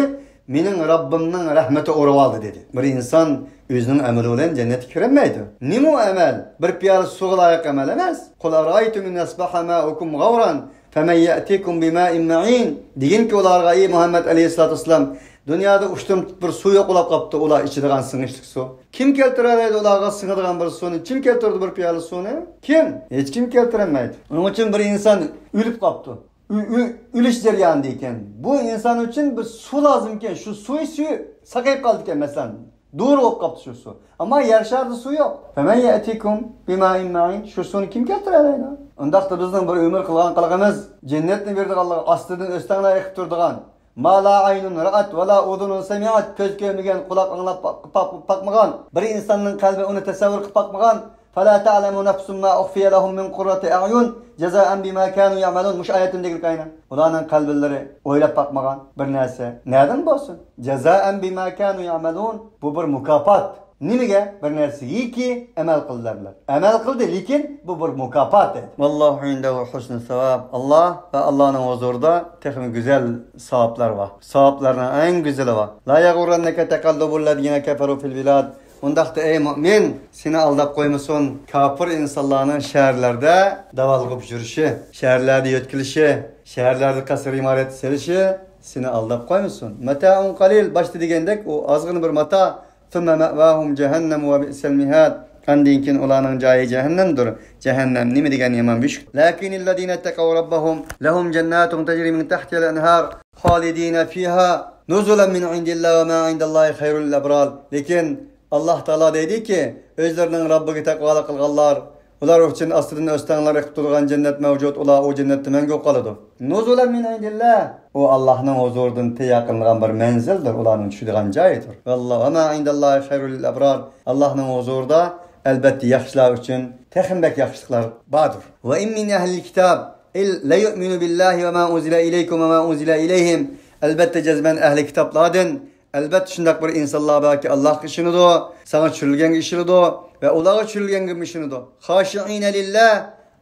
مېنىڭ رەببىمنىڭ رەھمىتى ئورۇۋالدى دېدى. بىر ئىنسان ئۆزىنىڭ ئەمىلى بىلەن جەننەتكە كىرەلمەيدۇ. نېمە ئۇ ئەمەل؟ بىر پىيالە سۇغا لايىق ئەمەل ئەمەس. قۇل ئەرەئەيتۇم ئىن ئەسبەھە مائۇكۇم غەۋرەن فەمەن يەئتىكۇم بىمائىن مەئىن. دېگىنكى ئۇلارغا، ئەي مۇھەممەد ئەلەيھىسسالاتۇ ۋەسسالام، دۇنيادا ئۇشتۇمتۇت بىر سۇ يوقىلاپ قاپتۇ، ئۇلار ئىچىدىغان سىڭىشلىق سۇ. كىم كەلتۈرەلەيدۇ ئۇلارغا سىڭىدىغان بىر سۇنى؟ كىم كەلتۈردى بىر پىيالە سۇنى؟ كىم؟ ھېچكىم كەلتۈرەلمەيدۇ. ئۇنىڭ ئۈچۈن بىر ئىنسان ئۆلۈپ قاپتۇ. ئۆ-، ئۆ-، ئۆلۈش جەريانىدا ئىكەن. بۇ ئىنسان ئۈچۈن بىر سۇ لازىم ئىكەن. شۇ سۇ، سۇ ساقىيىپ قالىدىكەن، مەسىلەن. دورا بولۇپ قاپتۇ شۇ سۇ. ئەمما يەر شارىدا سۇ يوق. فەمەن يەئتىكۇم بىمائىن مەئىن. شۇ سۇنى كىم كەلتۈرەلەيدۇ؟ ئۇنداقتا بىزنىڭ بىر ئۆمۈر قىلغان قىلىقىمىز، جەننەتنى بېرىدىغانلىقى، ئاستىدىن ئۆستەڭلەر ئېقىپ تۇرىدىغان، ما لا ئەينۇن رەئەت ۋە لا ئۇزۇنۇن سەمىئەت، كۆز كۆرمىگەن، قۇلاق ئاڭلاپ باق-، باق-، باقمىغان، بىر ئىنساننىڭ قەلبى ئۇنى تەسەۋۋۇر قىلىپ باقمىغان، فلا تعلم نفس ما أخفي لهم من قرة أعين جزاء بما كانوا يعملون. مۇشۇ ئايەتتىن دېگىلى قاينى. ئۇلارنىڭ قەلبىلىرى ئويلاپ باقمىغان بىر نەرسە نەدىن بولسۇن؟ جزاء بما كانوا يعملون. بۇ بىر مۇكاپات. نېمىگە؟ بىر نەرسىگىكى ئەمەل قىلدىلار. ئەمەل قىلدى، لېكىن بۇ بىر مۇكاپات دەيدۇ. ۋاللاھۇ ئىندەھۇ ھۇسنۇ ساۋاب. ئاللا ۋە ئاللانىڭ ھۇزۇرىدا تېخىمۇ گۈزەل ساۋابلار بار. ساۋابلارنىڭ ئەڭ گۈزىلى بار. لا يغرنك تقلب الذين كفروا في البلاد. ئۇنداقتا، ئەي مۇئمىن، سېنى ئالداپ قويمىسۇن كاپىر ئىنسانلارنىڭ شەھەرلەردە داۋالغۇپ يۈرۈشى، شەھەرلەردە يۆتكىلىشى، شەھەرلەردە قەسىر ئىمارەت سېلىشى سېنى ئالداپ قويمىسۇن. متاع قليل، باشتا دېگەندەك، ئۇ ئازغىنە بىر ماتا. ثم مأواهم جهنم وبئس المهاد. ئاندىن كېيىن ئۇلارنىڭ جايى جەھەننەمدۇر. جەھەننەم نېمە دېگەن يامان بۆشۈك. لكن الذين اتقوا ربهم لهم جنات تجري من تحتها الأنهار خالدين فيها نزلا من عند الله وما عند الله خير للأبرار. لېكىن ئاللا تائالا دەيدىكى، ئۆزلىرىنىڭ رەببىگە تەقۋالىق قىلغانلار، ئۇلار ئۈچۈن ئاستىدىن ئۆستەڭلەر ئېقىپ تۇرىدىغان جەننەت مەۋجۇت، ئۇلار ئۇ جەننەتتە مەڭگۈ قالىدۇ. نزلا من عند الله. ئۇ ئاللاھنىڭ ھۇزۇرىدىن تەييار قىلىنغان بىر مەنزىلدۇر، ئۇلارنىڭ چۈشىدىغان جايىدۇر. ۋاللا، وما عند الله خير للأبرار. ئاللاھنىڭ ھۇزۇرىدا، ئەلبەتتە، ياخشىلار ئۈچۈن تېخىمۇ بەك ياخشىلىقلار باردۇر. وإن من أهل الكتاب إلا ليؤمنن بالله وما أنزل إليكم وما أنزل إليهم. ئەلبەتتە، جەزمەن ئەھلى كىتابلاردىن، ئەلبەتتە، شۇنداق بىر ئىنسانلار باركى، ئاللاھقا ئىشىنىدۇ، ساڭا چۈشۈرۈلگەنگە ئىشىنىدۇ ۋە ئۇلارغا چۈشۈرۈلگەنگە ئىشىنىدۇ. خاشعين لله.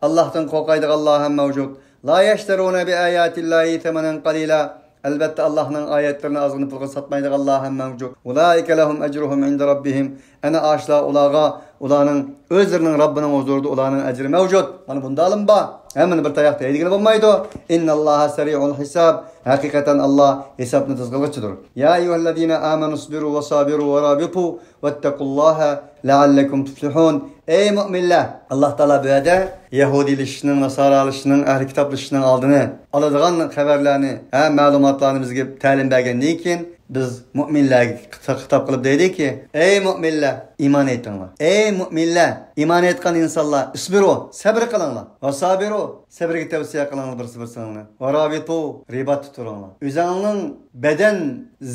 ئاللاھتىن قورقايدىغانلار ھەم مەۋجۇت. لا يشترون بآيات الله ثمنا قليلا. ئەلبەتتە، ئاللاھنىڭ ئايەتلىرىنى ئازغىنە پۇلغا ساتمايدىغانلار ھەم مەۋجۇت. أولئك لهم أجرهم عند ربهم. ئەنە ئاشۇلار ئۇلارغا ئۇلارنىڭ ئۆزلىرىنىڭ رەببىنىڭ ھۇزۇرىدا ئۇلارنىڭ ئەجرى مەۋجۇت. مانا بۇنداقلىمۇ بار. ھەممىنى بىر تاياقتا ھەيدىگىلى بولمايدۇ. إن الله سريع الحساب. ھەقىقەتەن ئاللا ھېسابنى تېز قىلغۇچىدۇر. يا أيها الذين آمنوا اصبروا وصابروا ورابطوا واتقوا الله لعلكم تفلحون. ئەي مۆمىنلەر! ئاللا تائالا بۇ يەردە يەھۇدىيلىشىشنىڭ، ناسارالىشىشنىڭ، ئەھلى كىتابلىشىشنىڭ ئالدىنى ئالىدىغان خەۋەرلەرنى، ھە، مەلۇماتلارنى بىزگە تەلىم بەرگەندىن كېيىن، بىز مۆمىنلەرگە خىتا-، خىتاب قىلىپ دەيدۇكى، ئەي مۆمىنلەر، ئىمان ئېيتىڭلار. ئەي مۆمىنلەر، ئىمان ئېيتقان ئىنسانلار، ئىسبىرۇ، سەبرى قىلىڭلار. ۋە سابىرۇ، سەبرىگە تەۋسىيە قىلىڭلار بىرسى بىرسىڭلارنى. ۋە رابىتۇ، رىباتتا تۇرۇڭلار. ئۆزۈڭنىڭ بەدەن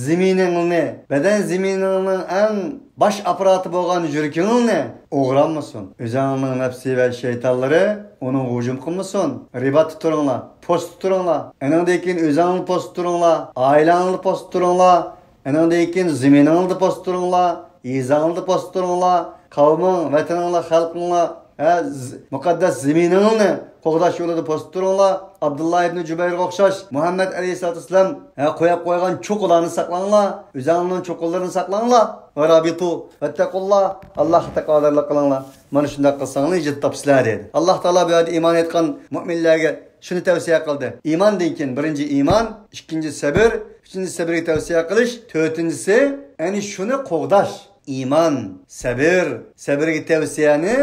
زېمىنىڭنى، بەدەن زېمىنىڭنىڭ ئەڭ باش ئاپپاراتى بولغان يۈرىكىڭنى ئوغرانمىسۇن. ئۆزۈڭنىڭ نەپسى ۋە شەيتانلىرى ئۇنىڭغا ھۇجۇم قىلمىسۇن. رىباتتا تۇرۇڭلار، پوستتا تۇرۇڭلار. ئېنىڭدىن كېيىن ئۆزۈڭلارنى پوستتا تۇرۇڭلار، ئائىلەڭلارنى پوستتا تۇرۇڭلار. ئېنىڭدىن كېيىن زېمىنىڭلاردا پوستتا تۇرۇڭلار، يېزاڭلاردا پوستتا تۇرۇڭلار، قەۋمىڭ، ۋەتىنىڭلار، خەلقىڭلار، ھە، ز-، مۇقەددەس زېمىنىڭلارنى قوغداش يولىدا پوستتا تۇرۇڭلار. ئابدۇللا ئىبنى جۇبەيرغا ئوخشاش، مۇھەممەد ئەلەيھىسسالاتۇ ۋەسسالام، ھە، قويۇپ قويغان چوققىلارنى ساقلاڭلار، ئۆزۈڭلارنىڭ چوققىلىرىنى ساقلاڭلار. ۋە رابىتۇ، ۋەتتەقۇللا، ئاللاھقا تەقۋادارلىق قىلىڭلار. مانا شۇنداق قىلساڭلار نىجات تاپىسىلەر، دېدى. ئاللاھ تائالا بۇ يەردە ئىمان ئېيتقان مۆمىنلەرگە شۇنى تەۋسىيە قىلدى. ئىماندىن كېيىن بىرىنچى ئىمان، ئىككىنچى سەبر، ئۈچىنچى سەبرگە تەۋسىيە قىلىش، تۆتىنچىسى، يەنى شۇنى قوغداش. ئىمان، سەبر، سەبرگە تەۋسىيەنى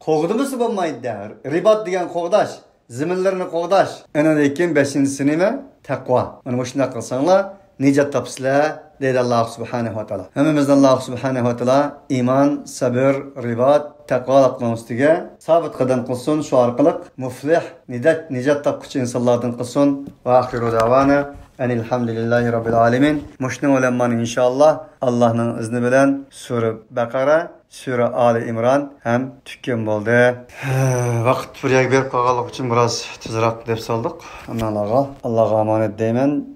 قوغدىمىسا بولمايدۇ. رىبات دېگەن قوغداش، زېمىنلىرىنى قوغداش. ئاندىن كېيىن بەشىنچىسى نېمە؟ تەقۋا. مانا مۇشۇنداق قىلساڭلار، نىجات تاپىسىلەر، دەيدۇ ئاللاھ سۇبھانەھۇ ۋە تائالا. ھەممىمىزنى ئاللاھ سۇبھانەھۇ ۋە تائالا ئىمان، سەبر، رىبات، تەقۋالىقنىڭ ئۈستىگە سابىت قەدەم قىلسۇن. شۇ ئارقىلىق مۇفلىھ، نىجات، نىجات تاپقۇچى ئىنسانلاردىن قىلسۇن. ۋە ئاخىرۇ دەۋانا ئەنىل ھەمدۇلىللاھى رەببىل ئالەمىن. مۇشۇنىڭ بىلەن مانا ئىنشائاللاھ، ئاللاھنىڭ ئىزنى بىلەن سۈرە بەقەرە، سۈرە ئالى ئىمران ھەم تۈگىگەن بولدى. ۋاقىت بىر يەرگە بېرىپ قالغانلىقى ئۈچۈن بىراز تېزراق دەپ سالدۇق. ھەممىڭلارغا ئاللاھقا ئامانەت دەيمەن.